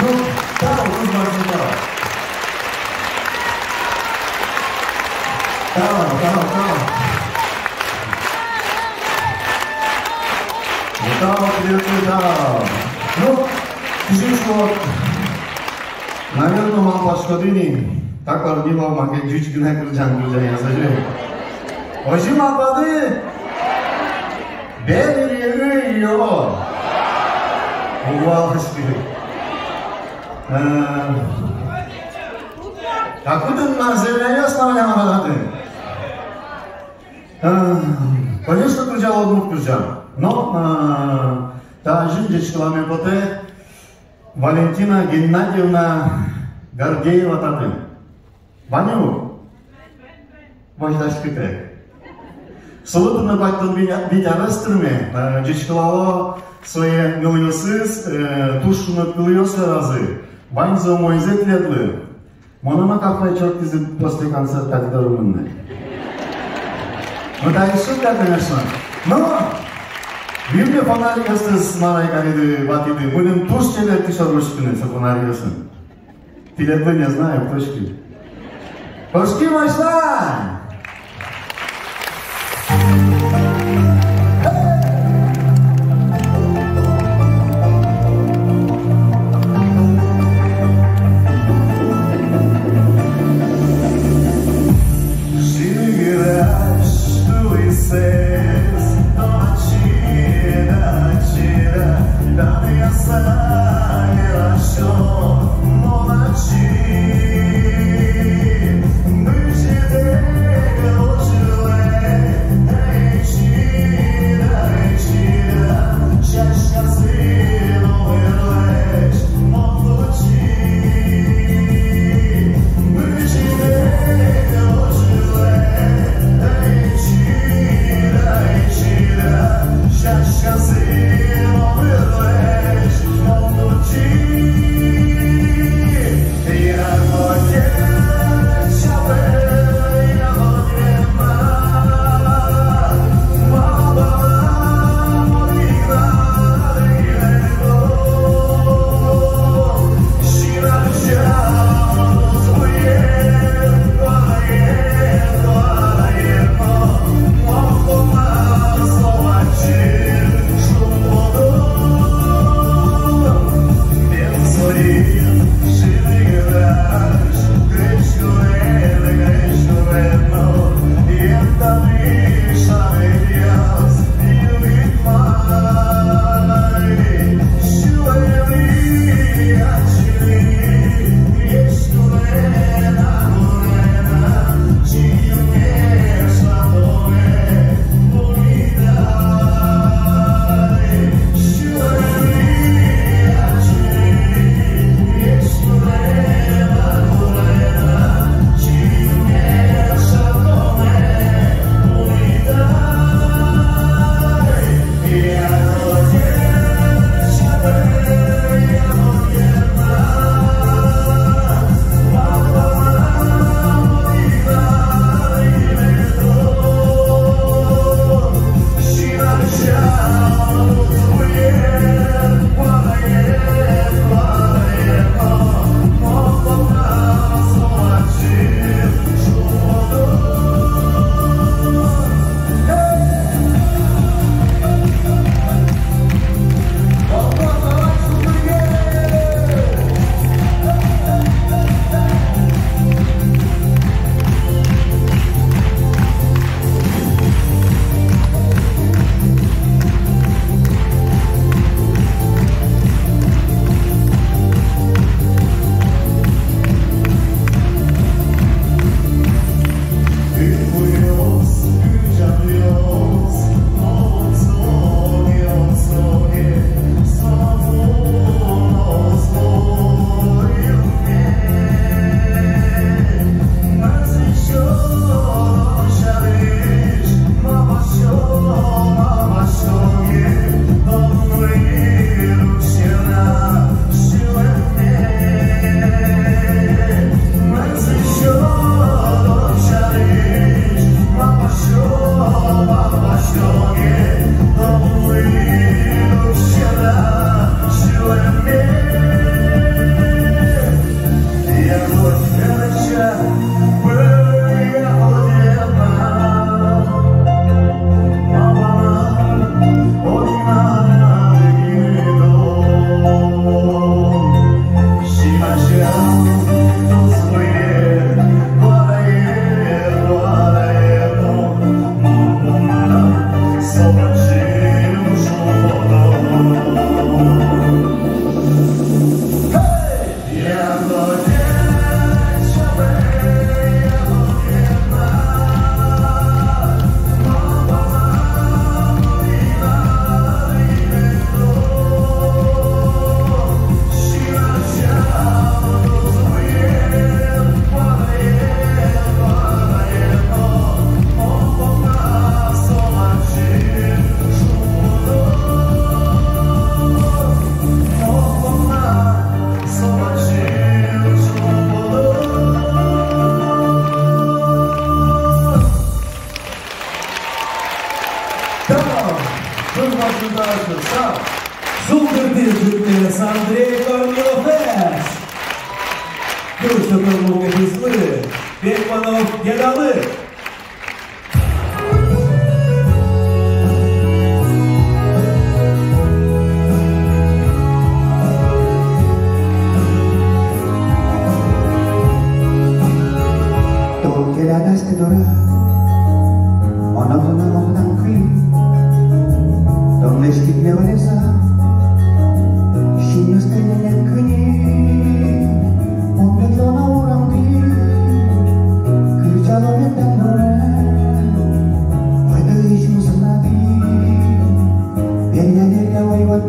Ну, тау, туж бадӟым тау. Тау, тау, тау. Ну, тау, тау, тау. Ну, кызьы шуод, наверно, малпаськоды ни, та куарни вал маке ӟуч гинэ кырӟан, кырӟан ясазе. Озьы малпады? Пелери ый-о! Уг валаськы. Э, а кытын мар заявлениос но вань-а мар-а татын? Э, конечно, кырӟало, удмурт кырӟа. Но, э, та азьын ӟечкыламе потэ Валентина Геннадьевна Гордеева татын. Вань-а? Возьдаськытэк. Солы туннэ куатьтон вить арес тырме, э, ӟечкылало сое нылъёсыз, э, туж шуныт кылъёс веразы. Ваньзэ умойзэ тӥледлы. Монэ но кафе чорыгтӥзы после концерта тӥ доры мыныны. Ну, та ещё, да, конечно. Но выль фонарикъёсты мар ай кариды, ватӥды, мыным туж чебер тӥ шоры учкыны со фонарикъёсын. Тӥледлы, не знаю, кошки. Кошки, мар-а? Шумпотыны тау, шумпотыны тау. Шумпотыны тау, Андрей Корнилов. Кылсётон мукетъёслы, Бекманов Гедалы. Тол келяд асьтэ дорад, мон огнам-огнам кыли, тон лэсьтӥд ме валеса, синъёстэ нянен кыни, мон ветло на урамтӥ, кырӟало мед тан вормем, ойдолэ ӟуч мусо на тӥ. Бергатӥ, бергатӥ, ой, вот.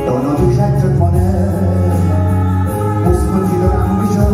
Тон одӥг шат чот монэ, пусйод тӥ дорам выжон.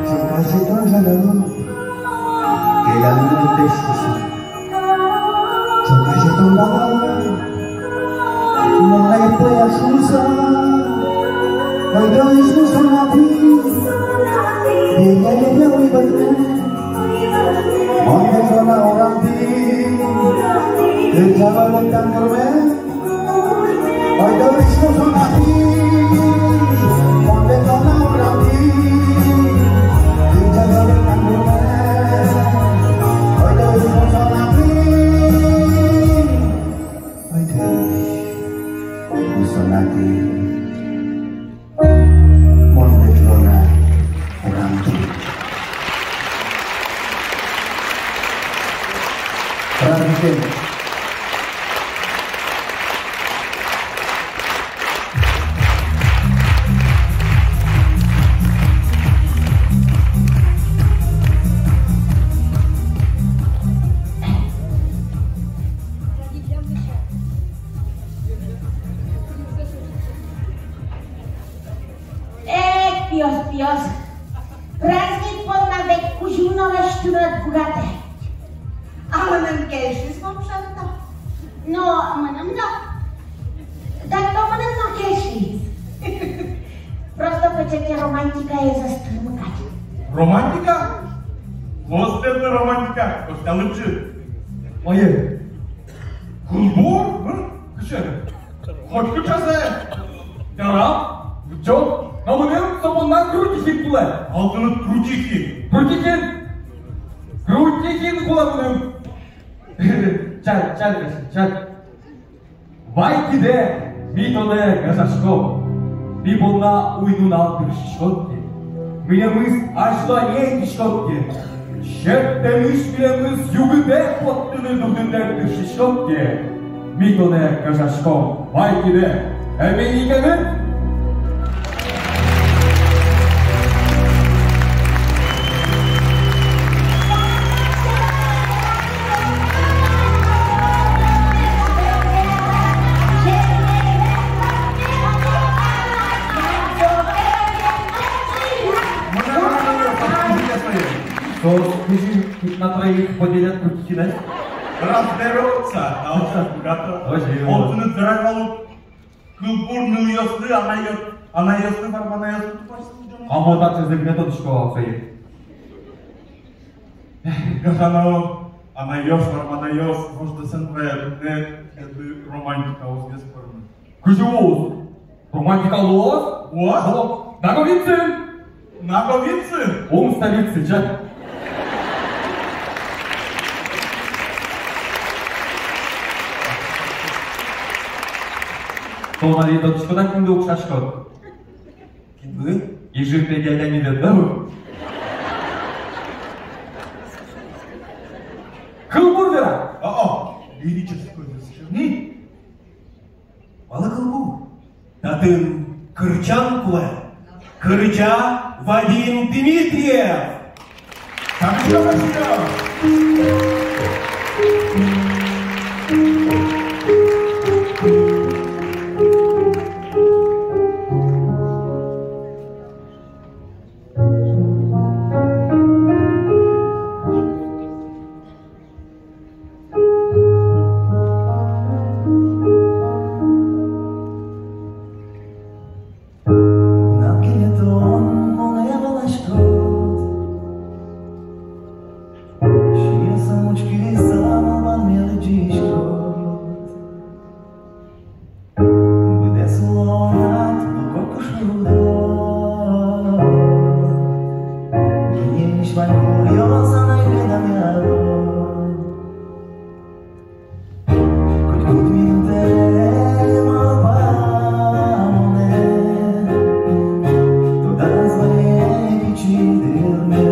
Ӵуказе тон жаляно, келяны песьтӥсько. Ӵуказе тон валалод, мон ӧй поя шуыса, ойдолэ ӟуч мусо на тӥ. Бергатӥ, бергатӥ, ой, вот. Мон ветло на урамтӥ, кырӟало мед тан вормем. Праздникын. Эх, пиос, пиос. Праздник понна ведь кузьым но лэсьтыны ӧд быгатэ. А мыным кельшиз вообще-то. Но мыным но. Так то мыным но кельшиз. Просто кыӵе ке романтикаез ӧз тырмы кадь. Романтика? Костэ но романтика, Костя лыдӟы. Ой. Кылбур? М? Кыӵе? Хоть кыӵе ке. Ярам, чё? Но мыным со понна Крутихин кулэ. Малы тыныд Крутихин? Крутихин! Крутихин кулэ мыным. Чаль, чаль, Костя, чаль. Вай кидэ, ми тонэ гажаськом. Ми понна уй нунал тыршиськод ке, милемыз азьлане ӧй киськод ке, шедьтэмысь милемыз югытэ поттыны, дугдытыны тыршиськод ке, ми тонэ гажаськом. Вай кидэ, эмели ке, ӧвӧл? Соос кызьы на троих поделят Крутихинэз? Разберутся, а вот сейчас богато. Озьы. Олтыны дырай вал ук. Кылбур нылъёслы, анайёс-, анайёслы, варманайёслы тупась сылӟоно. А вот так же зыгнет он школа своей. Гажано анайёс, варманайёс, вождэс эн вае, туннэ тӥледлы романтика луоз, гес пӧрмы. Кызьы луоз? Романтика луоз? Луоз? О! Наговицын! Наговицын! Ум столицы, ча. Тон али тодӥськод-а, кинлы укшаськод? Кинлы? Ижыр-Пегӟа Леонид Эднору. Кылбур вера! О-о! Лирической сочинение. Малы кылбур? Татын кырӟан кулэ. Кырӟа Вадим Дмитриев. Тапчыръёс. Мынам кенетон монэ валаськод, синъёсам учкыса, малпанме лыдӟиськод. Быдэс улонад луко кышнодо, гинэ ини вань куръёс, анай медам яро. Котькуд минутэ малпа монэ, тодаз вае пичи дырме.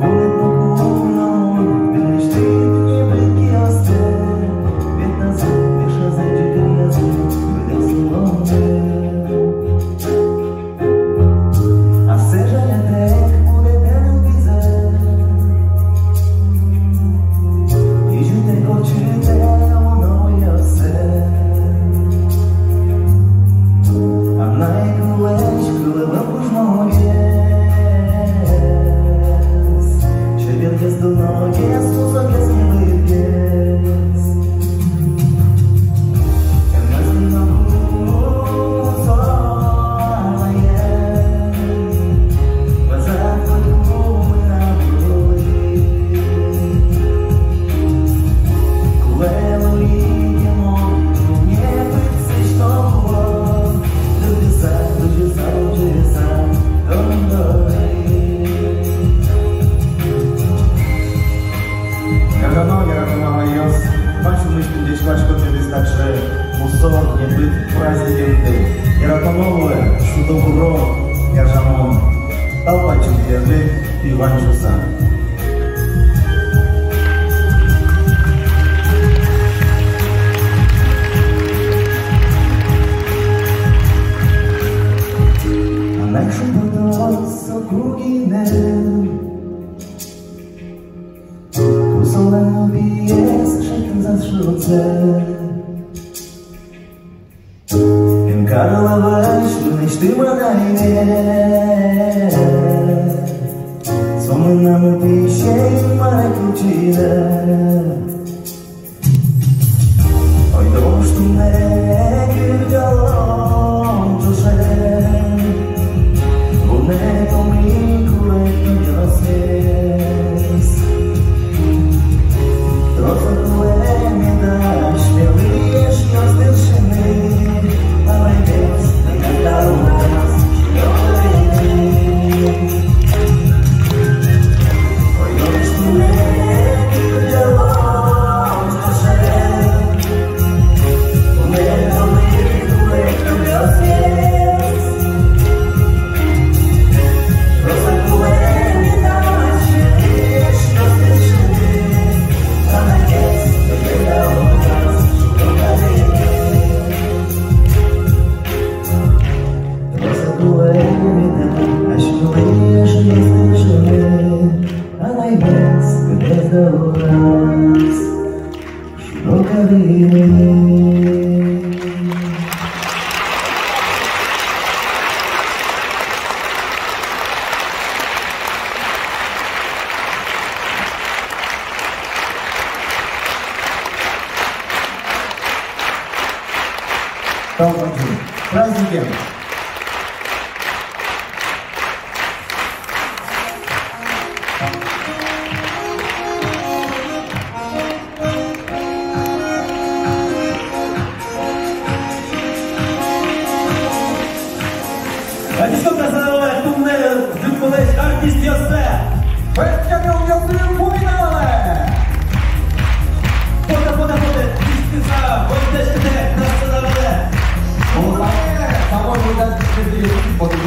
Вунэтӥ пукуна мон дырысьтым небыт киостэ, ветлазы, дышазы, ӟыгыръязы быдэс улонтэ. Ассэ жалятэк будэтэ нылпизэ, изьытэк ортчытэ уно уйёссэ. Анай кылэсь кылэ вал кужмогес, чебергес, дуногес, мусогес, небытгес. Яратоно, яратоно, анайёс, вань сюлмысь тӥледыз ӟеч васькон тӥледыз таӵе мусо, небыт праздник интые. Яратоно луэ шудо-вуро, яржамон. Тау бадӟым тӥледлы, тӥ вань шуса. Анай шумпотоз соку гинэ, ку солэн нылпиез шедьтӥз ас шудзэ. Эн кадь лавась мынэсьтым анайме, со мынам утисе Инмаре кылчинэ. Ойдо воштӥ мынэ кырӟалом ӵошен, вунэтом ини кулэ туннэ ас мес. Трос кулэ меда асьмелы эшъёс тыршыны, анай мес, анай мес. Праздником! Адӟиськом на сцена вылэ туннэ ӝытбылэсь артистъёссэ. Пӧсь кемъёсыз пумиталэ. Фото, фото, фото. Дӥськыса возьдаськытэк на сцена вылэ. О, самой возьдаськытэк фото.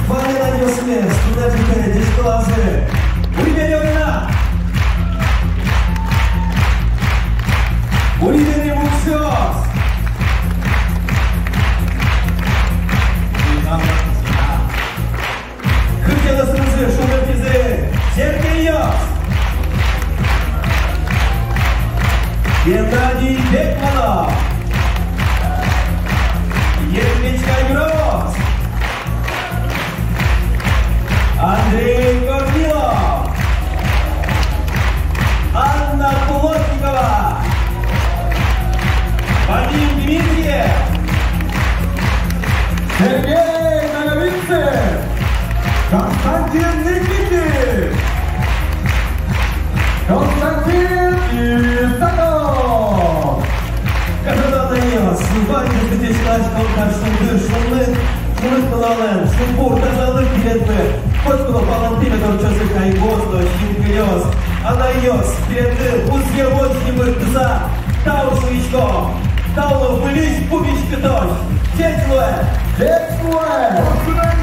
Ваньмыз адямиосмес туннэ ӝытэ дӥськылазы. Ури Бери Орина. Ури Бери муксёс. Кык кеносынызы шумпотӥзы Сергейёс. Геннадий Бекманов. Еремеечка Гросс. Андрей Корнилов. Анна Плотникова. Вадим Дмитриев. Сергей Наговицын. Константин Никитин. Константин Исаков. Кадь, анайёс, ваньмыз дӥсьтӥськом кар шунды, шунды, шунды кылалэн, шумпотыса тазалык бере. Котьку но палэнтӥ мед ортчозы кайгос но синкылиос. Анайёс, бере, музъем озьы ни мыртыса, тау шуиськом. Тау но выльысь пумиськытозь. Ӟеч луэ! Ӟеч луэ!